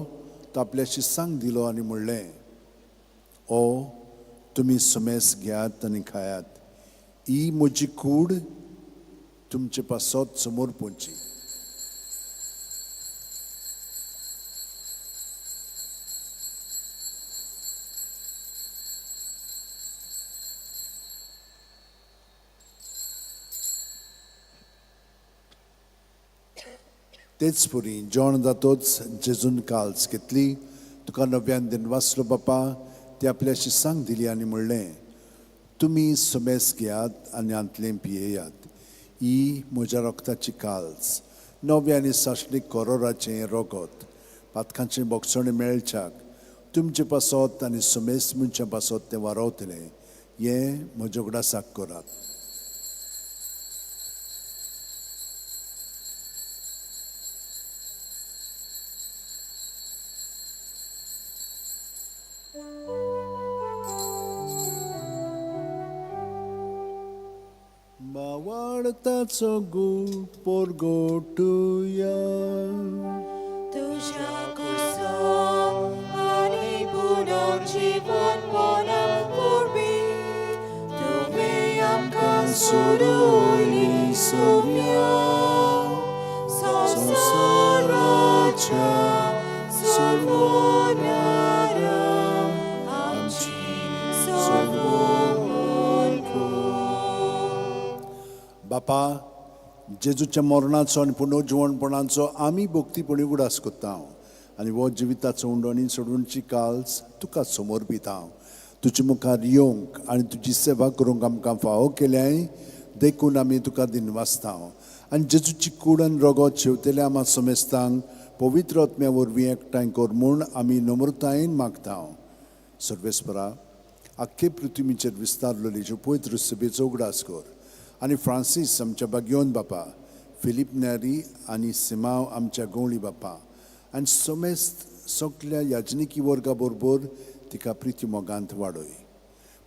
तो आपल्या शिसांक दिलो आनी म्हणलें, ओ तुमी सुमेस घेयात आनी खायात, ही म्हजी कूड तुमचे पासत समोर पोवची. तेच पुरी जेवण जातोच जेजून काल्स घेतली, तुका नव्यान दिनवासलो बापा, ती आपल्या शिसांक दिली आनी म्हणलें, तुमी सुमेस घेयात आनी हांतलें पियेयात, ही म्हज्या रक्ताची काल्स, नव्या आनी सासणीक करोराचें रगत, पातकांचें बोगसणें मेळच्याक तुमचे पासत आनी सुमेस मनशां पासत तें वारवतलें, हें म्हज्या उगडासाक करात. मावाडताचो गू पोरगोटुया तुज्या कुर्सा आनी पुनर्जीवनपणा वरवीं तुवें आमकां सोडयली सोम्या संवसाराच्या सोडवणाऱ्या आमची सोडवण कर. बापा, जेजूच्या मरणाचो आनी पुनर्जिवणपणाचो आमी भक्तीपणी उगडास करता आनी हो जिविताचो उंडो आनी सोडवणची काल्स तुका समोर पिता. तुजे मुखार येवंक आनी तुजी सेवा करूंक आमकां फावो केल्याय देखून आमी तुका दिनवासता आनी जेजूची कूड आनी रगत शेवतेल्या आमा समेस्तांक पवित्र आत्म्या वरवीं एकठांय कर म्हूण आमी नम्रतायेन मागता. सर्वेस्परा, आख्खे पृथ्वीचेर विस्तारलेली ज्यो पवित्र सभेचो उगडास कर आनी फ्रांसीस आमच्या बागयोन बापा, फिलीप नेरी आनी सिमाव आमच्या गवळी बापा आनी समेस्त सगल्या याजनिकी वर्गा बरोबर तिका प्रिती मोगांत वाडय.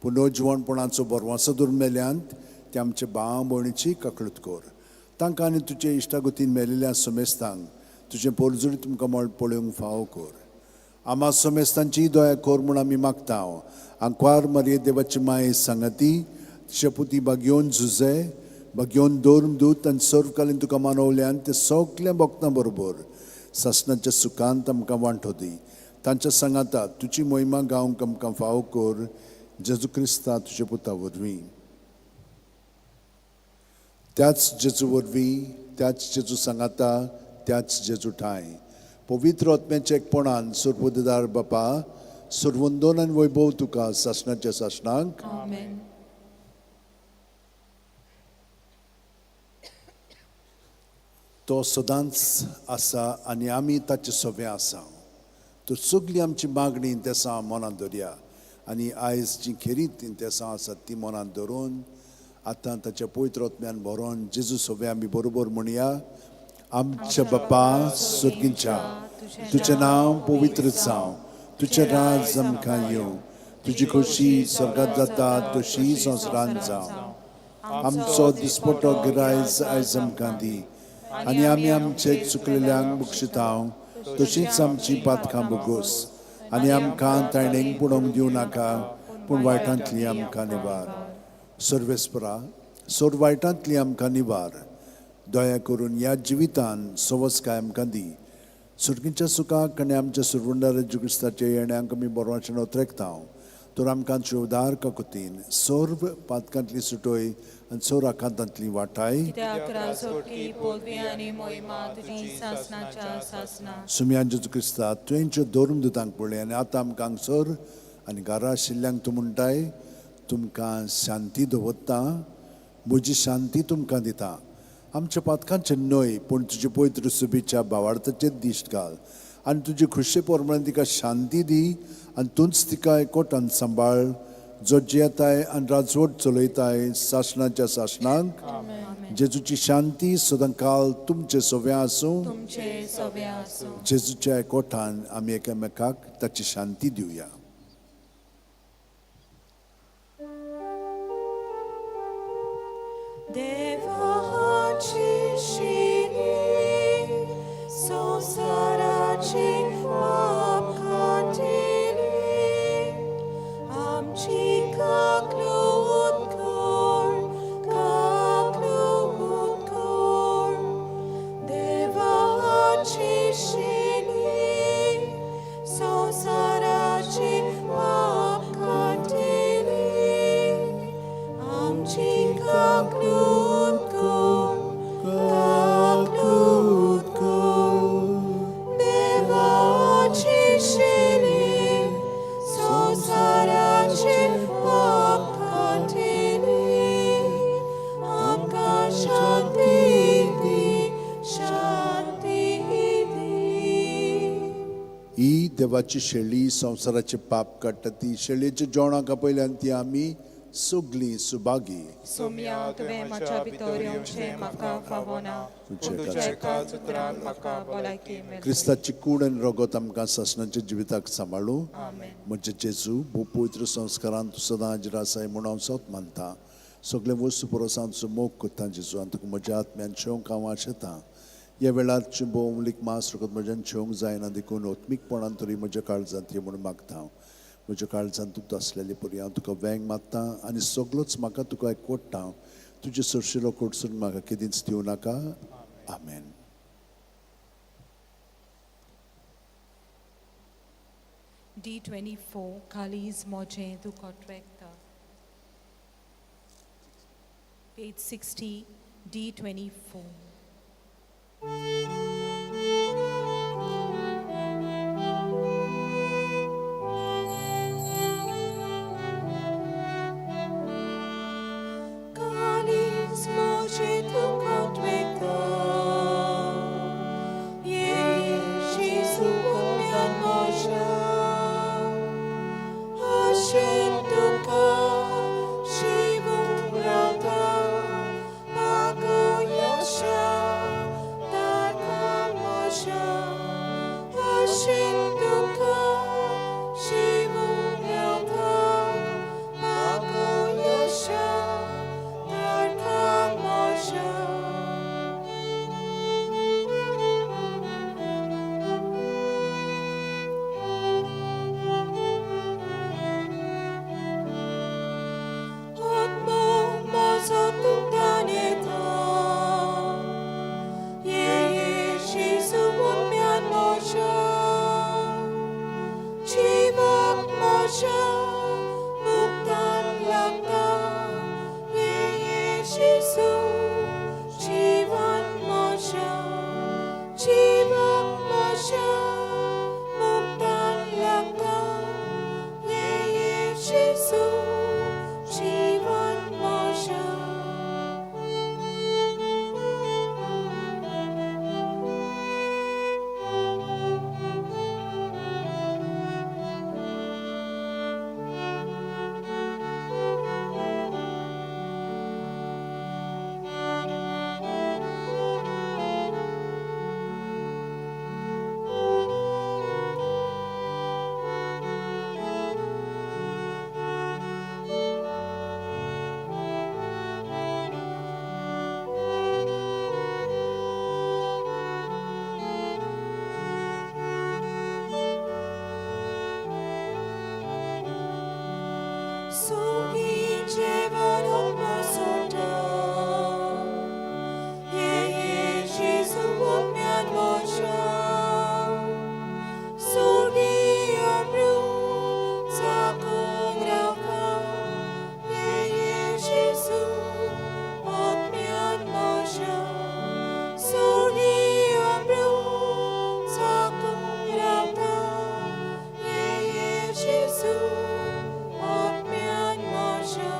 पुनर्जिवणपणाचो बरवासो दवर मेल्यांत ते आमचे भाव भयणीची ककळत कर. तांकां आनी तुजे इश्टागतीन मेलिल्ल्या समेस्तांक तुजें पोरजोडी तुमकां मळ पळोवंक फावो कर. आमा समेस्तांची दया कर म्हूण आमी मागता. आंकवार मारये देवाची माये सांगाती शपुती बागयोन झुजे बागयोन दोन दूत आनी सर्वकालीन तुका मानवल्यान ते सगल्या भक्तां बरोबर सासणाच्या सुखांत आमकां वांटो दी. तांच्या सांगाता तुजी मोहिमा गावंक आमकां फावो कर, जेजू क्रिस्ता तुज्या पुता वरवीं. त्याच जेजू वरवीं, त्याच जेजू सांगाता, त्याच जेजू ठांय पवित्र आत्म्याच्या एकपणान सर्वदार बापा, सर्वंदोन आनी वैभव तुका सासणाच्या सासणाक. आमेन. तो सदांच आसा आनी आमी ताचे सवे आसा. तर सगळी आमची मागणी तेसां मनांत धरया आनी आयज जी खेरीत तेसां आसात ती मनांत धरून आतां ताच्या पवित्र आत्म्यान भरोन जेजू सवे आमी बरोबर म्हणया. आमच्या बापा सर्गीच्या, तुजें नांव पवित्र जावं, तुजें राज आमकां येवं, तुजी खोशी स्वर्गांत जाता तशी संवसारांत जावं. आमचो दिसपटो गिरायज आयज आमकां दी आनी आमी आमचे चुकलेल्यांक बक्षिता तशींच आमची पातकां बोगोस आनी आमकां ताणेंक पुडोवंक दिवं नाका, पूण वायटांतली आमकां निवार. सर्वेस्परा, सोर वायटांतली आमकां निवार. दया करून ह्या जिवितान सवसकाय आमकां दी. सुर्गीच्या सुखाक आनी आमच्या सुरवंडार जेजू क्रिस्ताच्या येण्याक आमी बरोवाचें नोत्रेकता. तर आमकां उदार काकुतीन सर्व पातकांतली सुटोय आनी सोर आकांतांतली वाटाय. कित्याक राजवटकी पदवी आनी मोहिमा तुजी सासणाच्या सासणा. सुमयान जेजू क्रिस्ता, तुवें धर्म दुतांक पळय आनी आतां आमकां हांगसर आनी घरा आशिल्ल्यांक तूं म्हणटाय, तुमकां शांती दवरता, म्हजी शांती तुमकां दिता. आमच्या पातकांचें न्हय पूण तुजे पवित्र सुबीच्या भावार्थाचेर दिश्ट घाल आनी तुजे खुशे प्रमाणे तिका शांती दी आनी तूंच तिका एकवटान सांबाळ जो जियेताय आनी राजवट चलयताय सासणाच्या सासणाक. जेजूची शांती सदांकाल तुमचे सोव्या आसूं. तुमचे सोबे आसूं. जेजूच्या एकवटान आमी एकामेकाक ताची शांती दिवया. देवाची शिरी संवसाराची पाप काडटली, आमची काकलूत कर, काकलूत कर. देवाची शिरी संवसाराची पाप काडटली, आमची काकलूत कर, काकलूत कर. देवाची शिरी संवसाराची पाप काडटली, आमकां शांती दी, शांती दी. ही देवाची शेळी संवसाराचे पाप काडटा. ती शेळयेच्या जेवणाक आपयल्यान ती आमी सगलीं सुभागी. सोम्या, तुवें म्हज्या भितर येवचें म्हाका फावना, पूण तुज्या एकाच उतरान म्हाका भलायकी मेळटली. क्रिस्ताची कूड आनी रगत आमकां सासणाच्या जिविताक सांबाळू. आमेन. म्हजे जेजू, भोव पवित्र संस्कारान तूं सदां हाजीर आसाय म्हूण हांव सत मानता. सगळे वस्तू परस हांव तुजो मोग करता जेजू, आनी तुका म्हज्या आत्म्यान शेवंक हांव आशेतां. ह्या वेळार भोव अमलीक मांस रगत म्हज्यान शेवंक जायना, देखून आत्मीकपणान तरी म्हज्या काळजांत ये म्हूण मागता हांव. म्हज्या काळजांत तूं आसलेले परी हांव तुका वेंग मारता आनी सगलोच म्हाका तुका एकवडटा. तुजे सरशिलो कडसून म्हाका केदींच दिवं नाका. आमेन. D24, कालीज मोजें तूं कोटवेकता. Page 60, D24. कालीज मोजें तूं कोटवेकता, ये जेजू आत्म्यान मोज्या. आशेन तुका शिवूंक रावता, मागोयाशा ताका मोज्या. आशेन तुका शिवूंक रावता, मागोयाशा ताका मोज्या. आत्मो म्हजो तुमकां येता, ये जेजू आत्म्यान म्हज्या. जिवाक म्हज्या मुक्तान लागता, ये जेजू जिवान म्हज्या. जिवाक म्हज्या मुक्तान लागता, ये जेजू जिवान म्हज्या. सुखी जेवण आत्मो सोडटा, ये जेजू आत्म्यान म्हज्या. सुखी अमृत चाखूंक रावता, ये जेजू आत्म्यान म्हज्या. सुखी अमृत चाखूंक रावता, ये जेजू आत्म्यान म्हज्या.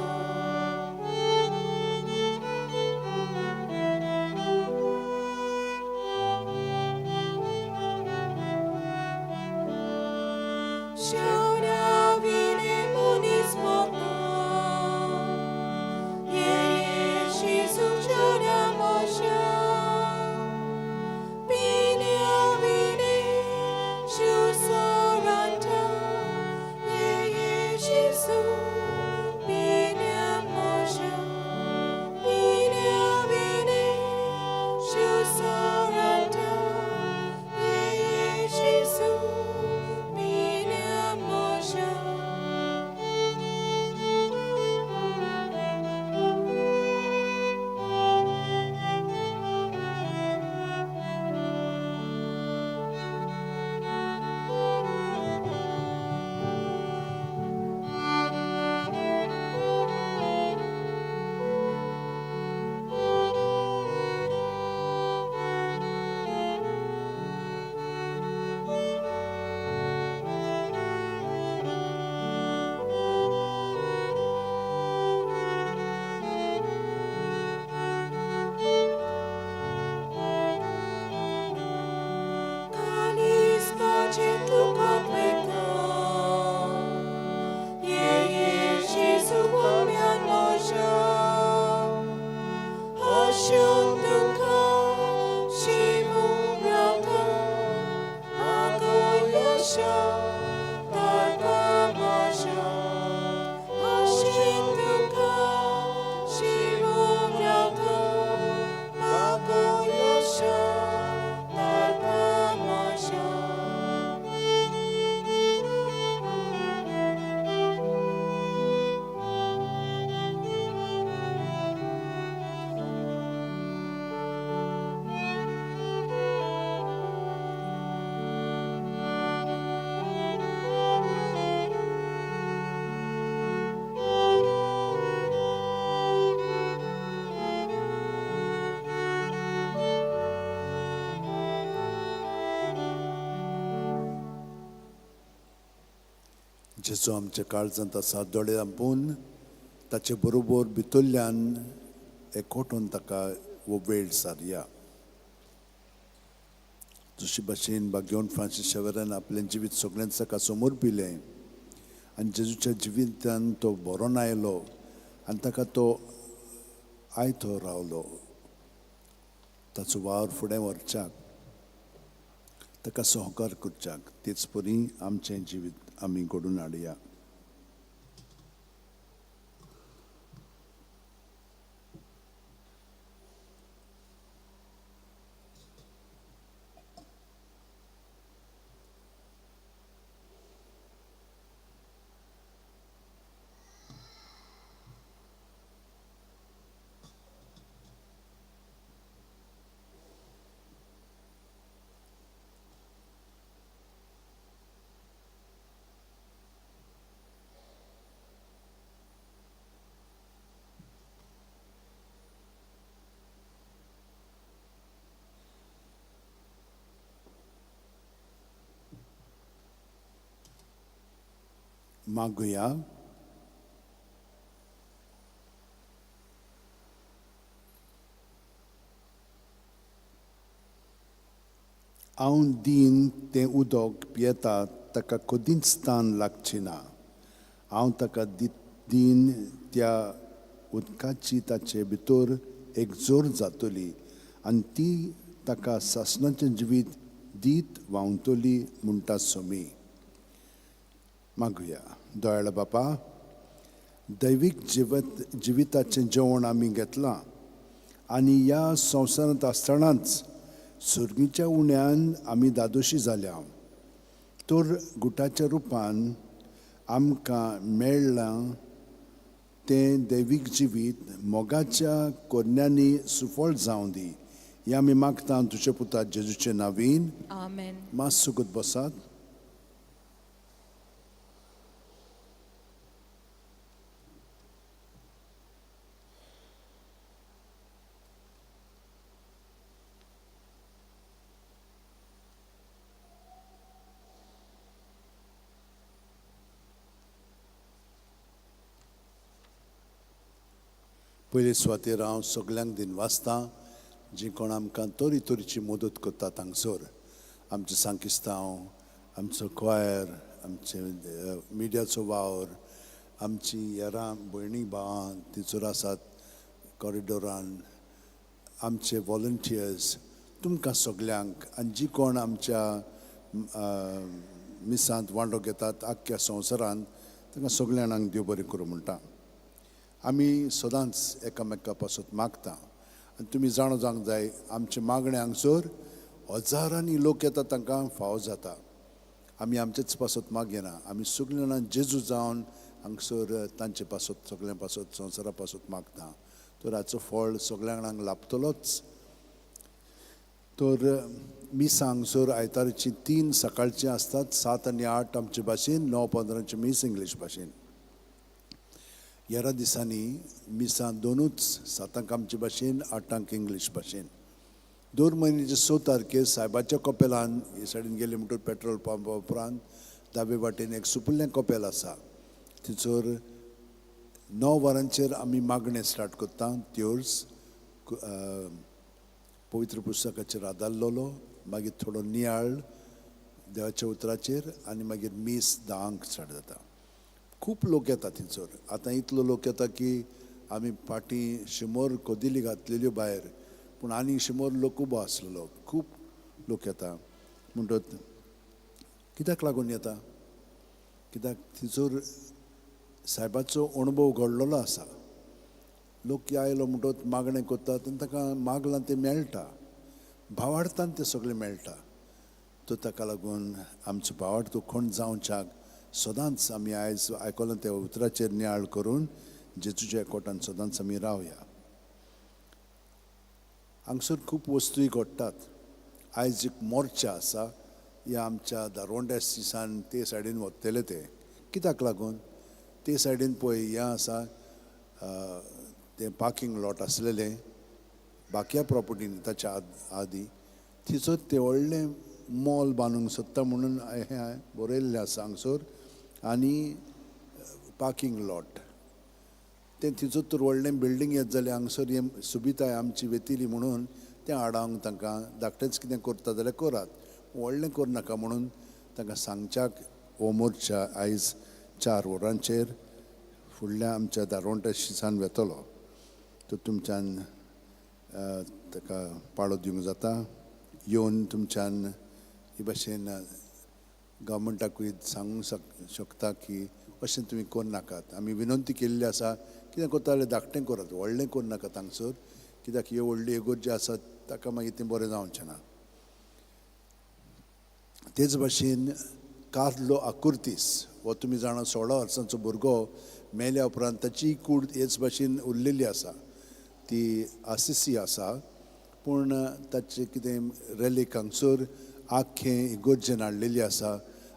जेजू आमच्या काळजांत आसा दोळे धांपून ताचे बरोबर भितरल्यान एकवटून ताका हो वेळ सारया. जशी भाशेन भाग्यवंत फ्रांसीस शेवरान आपलें जिवीत सगळ्यांच ताका समर्पिलें आनी जेजूच्या जिवितान तो भरोन आयलो आनी ताका तो आयतो रावलो. ताचो वावर फुडें व्हरच्याक ताका सहकार करच्याक तेच परी आमचें जिवीत आमी घडोवन हाडया. मागुया. हांव दीन तें उदक पियेता ताका कदींच तान लागची ना. हांव ताका दीन त्या उदकाची ताचे भितर एक जोर जातली आनी ती ताका सासणाचें जिवीत दीत व्हांवतली म्हणटा सोमी. मागुया. दयाळ बापा, दैवीक जिविताचें जेवण आमी घेतलां आनी ह्या संवसारांत आसतनाच सुर्गीच्या उण्यान आमी दादोशी जाल्या. तर गुटाच्या रुपान आमकां मेळ्ळां तें दैवीक जिवीत मोगाच्या कोरण्यांनी सुफळ जावं दी. हें आमी मागता तुज्या पुता जेजूचे नांवीन. आमेन. मात सुगत बसात. पयले सुवातेर हांव सगल्यांक दिनवासतां जी कोण आमकां तरी तरेची मदत करतात हांगसर. आमचें सांकिस्तांव, आमचो क्वायर, आमचे मिडियाचो वावर, आमची येरां भयणी भावां थंयसर आसात कॉरिडोरान, आमचे वॉलंटियर्स, तुमकां सगल्यांक आनी जी कोण आमच्या मिसांत वांटो घेतात आख्ख्या संवसारांत तांकां सगल्या जाणांक देव बरें करूं म्हणटा. आमी सदांच एकामेका पासत मागता आनी तुमी जाणा जावंक जाय आमचे मागणें हांगसर हजारांनी लोक येता तांकां फावो जाता. आमी आमचेच पासत मागयना, आमी सगळीं जाणां जेजू जावन हांगसर तांचे पासत सगळ्यां पासत संवसारा पासत मागता. तर हाचो फळ सगळ्या जाणांक लाभतलोच. तर मिसां हांगसर आयतारचीं 3 सकाळचीं आसतात, 7 आनी 8 आमचे भाशेन, 9:15 मीस इंग्लीश भाशेन. ह्या दिसांनी मिसां 2च, 7 आमचे भाशेन, 8 इंग्लीश भाशेन. दर म्हयन्याचे 6 तारखेर सायबाच्या कपेलान हे सायडीन गेले म्हणटकच पेट्रोल पंपा उपरांत दावे वाटेन एक सुपुल्लें कपेल आसा, थंयसर 9 वरांचेर आमी मागणें स्टार्ट करता. त्योर्स पवित्र पुस्तकाचेर आदारलेलो, मागीर थोडो नियाळ देवाच्या उतराचेर आनी मागीर मीस 10 स्टार्ट जाता. खूब लोक येता थंयसर. आतां इतलो लोक येता की आमी फाटीं 100 कदेली घातलेल्यो भायर, पूण आनी 100 लोक उबो आसलेलो. खूब लोक येता म्हणटत कित्याक लागून येता? कित्याक थंयसर सायबाचो अणभव घडलेलो आसा. लोक आयलो म्हणटकच मागणें करतात आनी ताका मागलां तें मेळटा, भावार्थान तें सगळें मेळटा. तो ताका लागून आमचो भावार्थ कोण जावच्याक सदांच आमी आयज आयकलां त्या उतराचेर नियाळ करून जेजूच्या कोटान सदांच आमी रावया. हांगसर खूब वस्तूय घडटात. आयज एक मोर्चा आसा ह्या आमच्या दारवंड्या दिसान ते सायडीन वतले ते कित्याक लागून ते सायडीन पळय हें आसा तें पार्किंग लॉट आसलेलें बाकिया प्रॉपर्टीन ताच्या आदी थंयसर तें व्हडलें मॉल बांदूंक सोदता म्हणून हें बरयल्लें आसा हांगसर आनी पार्किंग लॉट तें थंयसर तर व्हडलें बिल्डींग येत जाल्यार हांगसर हें सुबिताय आमची वेतली म्हणून तें आडावंक तांकां धाकटेंच कितें करता जाल्यार करात, व्हडलें करनाका म्हणून तांकां सांगच्याक हो मोर्चा आयज 4 वरांचेर फुडल्या आमच्या दारवंटा शिसान वेतलो. तो तुमच्यान ताका पाळो दिवंक जाता. येवन तुमच्यान हे भाशेन गव्हर्मेंटाकूय सांगूंक शकता की अशें तुमी करनाकात. आमी विनंती केल्ली आसा कितें करता जाल्यार धाकटें करात, व्हडलें करनाकात हांगसर, कित्याक ह्यो व्हडल्यो इगर्ज्यो आसात ताका मागीर तें बरें जावचें ना. तेच भाशेन कार्लो आकुर्तीस हो तुमी जाणा 16 वर्सांचो भुरगो मेल्या उपरांत ताची कूड हेच भाशेन उरलेली आसा, ती आसिसी आसा, पूण ताचें कितें रेलीक हांगसर आख्खें इगर्जेन हाडलेली आसा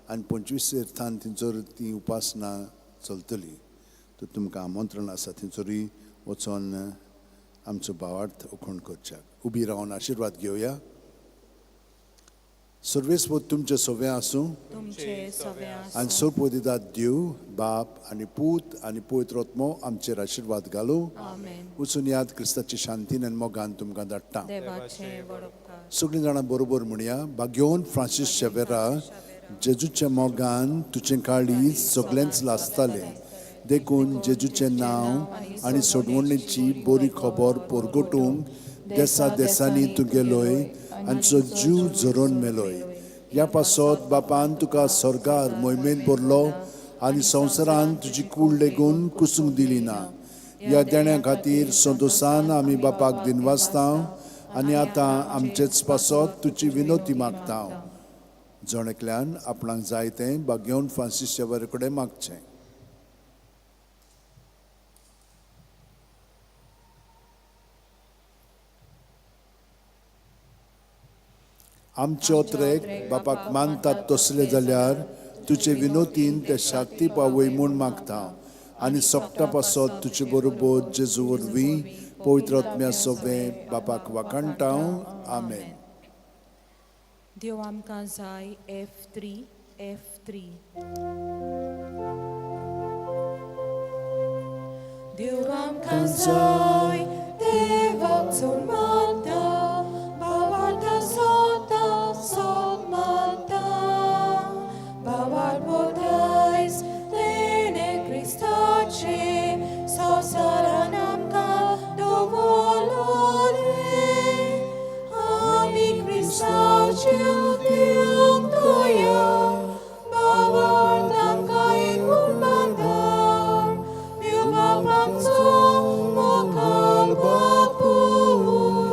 आनी 25 थान थंयसर ती उपासना चलतली. तर तुमकां आमंत्रण आसा थंयसरूय वचोन आमचो भावार्थ उखण करच्याक. उबी रावन आशिर्वाद घेवया. सर्वेस्पोर तुमचें सगळें आसूं आनी सोपो दितात देव बाप आनी पूत आनी पवित्र आत्मो आमचेर आशिर्वाद घालूं. वचून याद क्रिस्ताची शांतीन आनी मोगान तुमकां धाडटा. सगळीं जाणां बरोबर म्हणया. भाग्योन फ्रांसीस शेवेरा, जेजूच्या मोगान तुजें काळीज सगळेंच लासतालें, देखून जेजूचें नांव आनी सोडवणेची बरी खबर परगटूंक देसा देसांनी तूं गेलोय आनी तुजो जीव झरोवन मेलोय. ह्या पासत बापान तुका स्वर्गार मोहिमेंत भरलो आनी संवसारान तुजी कूड लेगून कुसूंक दिली ना. ह्या देण्या खातीर संतोसान आमी बापाक दिनवासता आनी आतां आमचेच पासत तुजी विनोती मागता. जण एकल्यान आपणाक जाय तें भाग्योन फ्रांसीस शेवर कडेन मागचें. आमचे ओत्रेक बापाक मानतात तसले जाल्यार तुजे विनोतीन ते शाक्ती पावय म्हूण मागता आनी सोकटा पासत तुजे बरोबर जेजू वरवीं पवित्र आत्म्या सोबें बापाक वाखाणटा. आमेन. देव आमकां जाय F3 F3. देव आमकां जाय देवाक चड मानता, भावार्था सोता सोद मानता, भावार बोधायस तेणे क्रिस्ताचे संवसारान आमकां दवरलोले. आमी क्रिस्ताचे दिवंक दया, भावार्थ आमकां एकूण बांदार, देव बाप आमचो मुखार बापूय.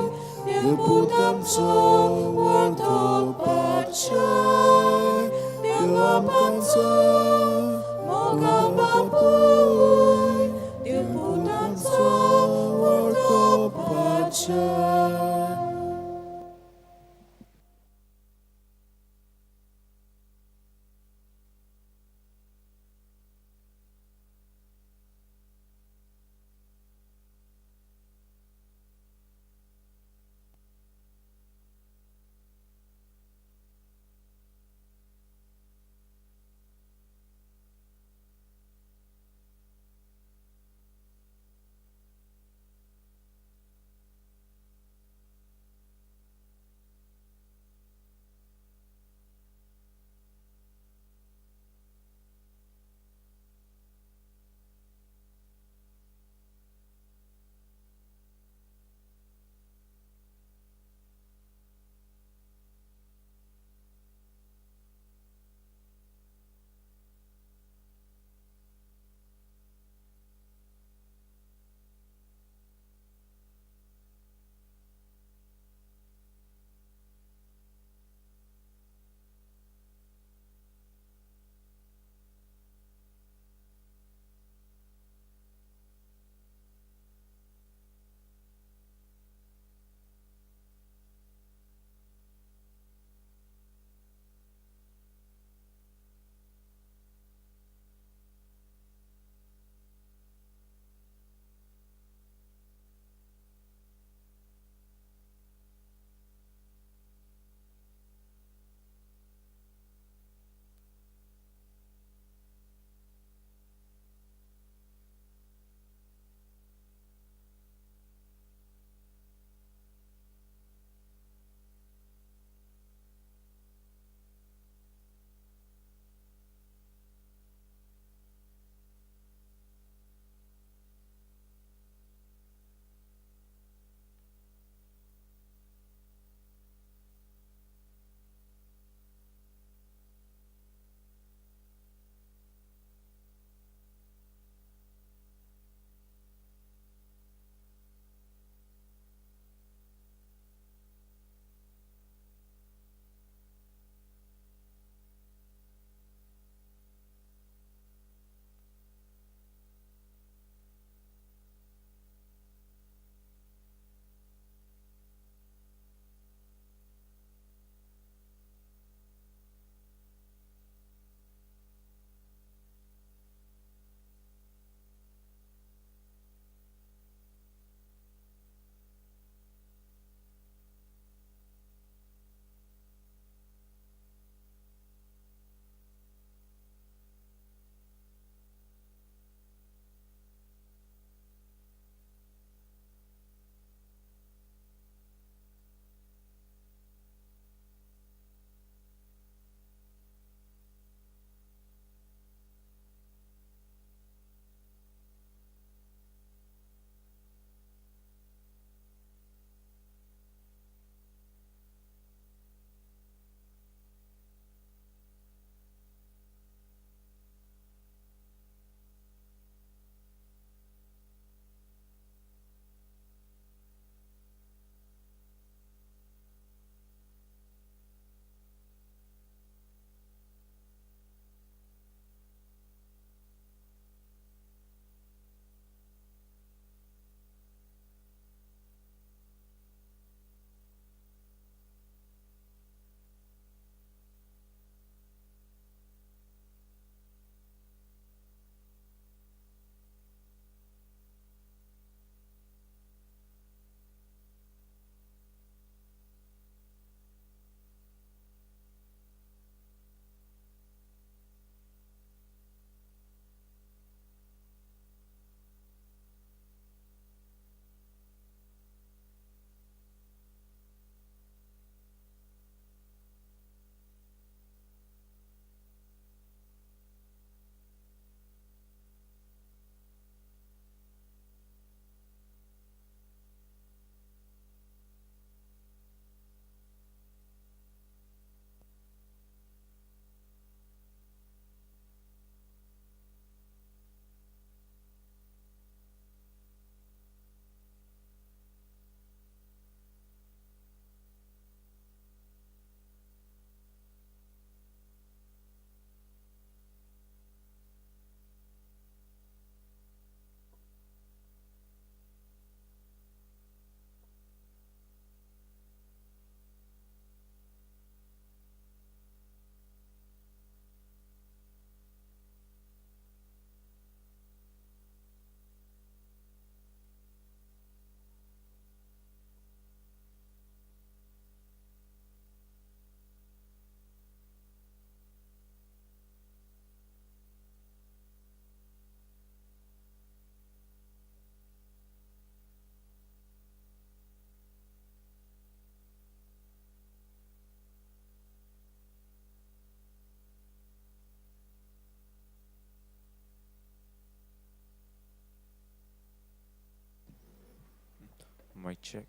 Mic check.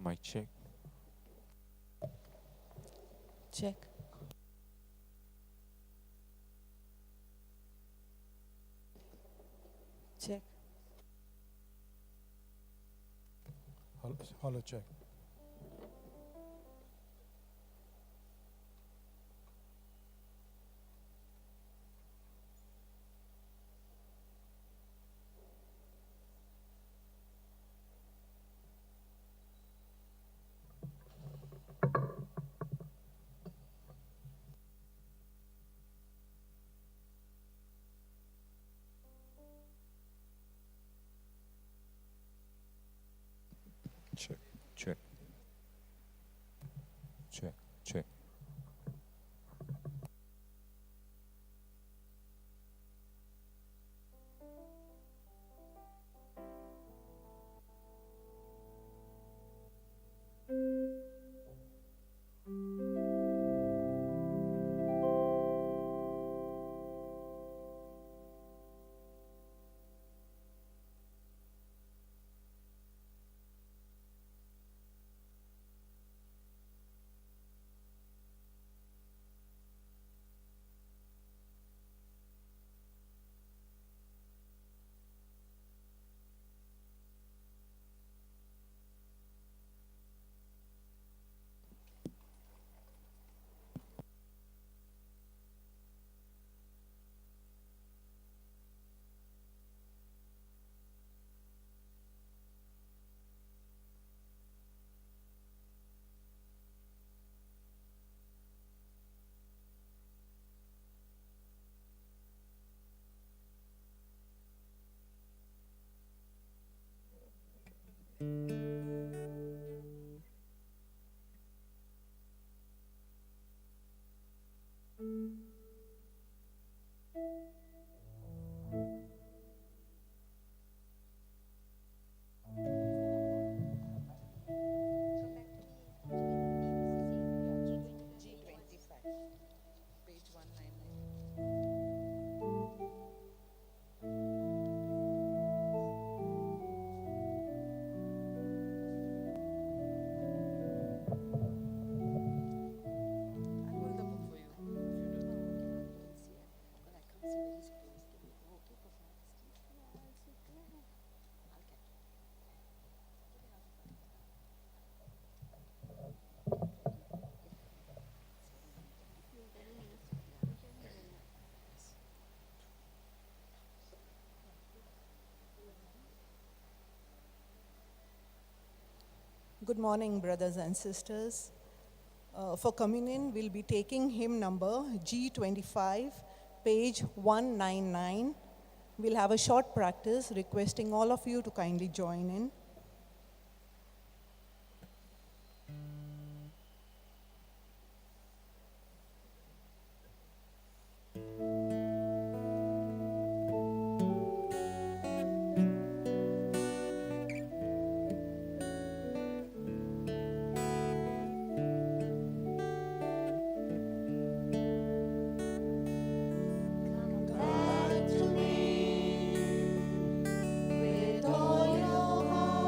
Mic check. Check. Check. Hello, check. Check. Check. Check. Check. Page 199. I'll hold the book for you if you don't know. Good morning, brothers and sisters. For communion, we'll be taking hymn number G25, page 199. We'll have a short practice, requesting all of you to kindly join in. Come back to me with all your heart.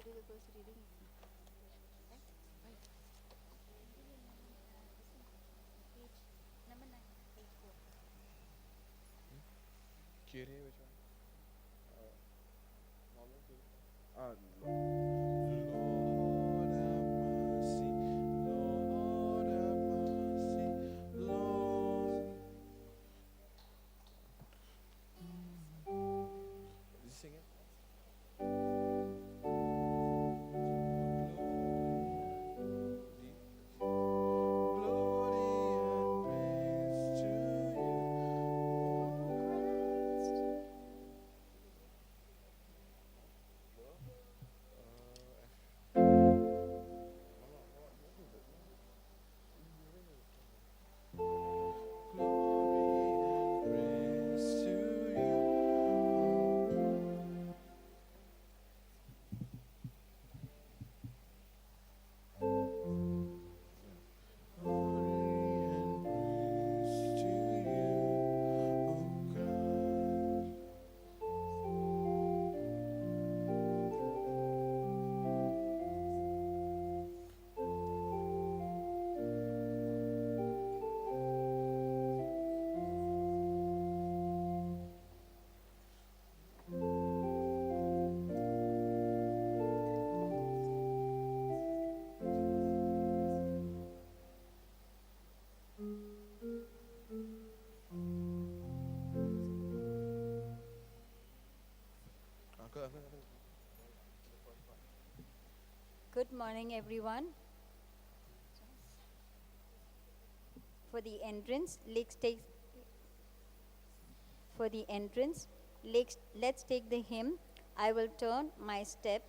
do the first reading? Number 9, page 4. Kyrie, which one? Normal Kyrie? Lord have mercy, Lord have mercy, Lord. Did you sing it? Glory and praise to you, O Christ. Glory and praise to you, Glory and praise to you, O God. Uncle, uncle, uncle. Good morning, everyone. For the entrance, let's take for the entrance, let's take the hymn, I will turn my steps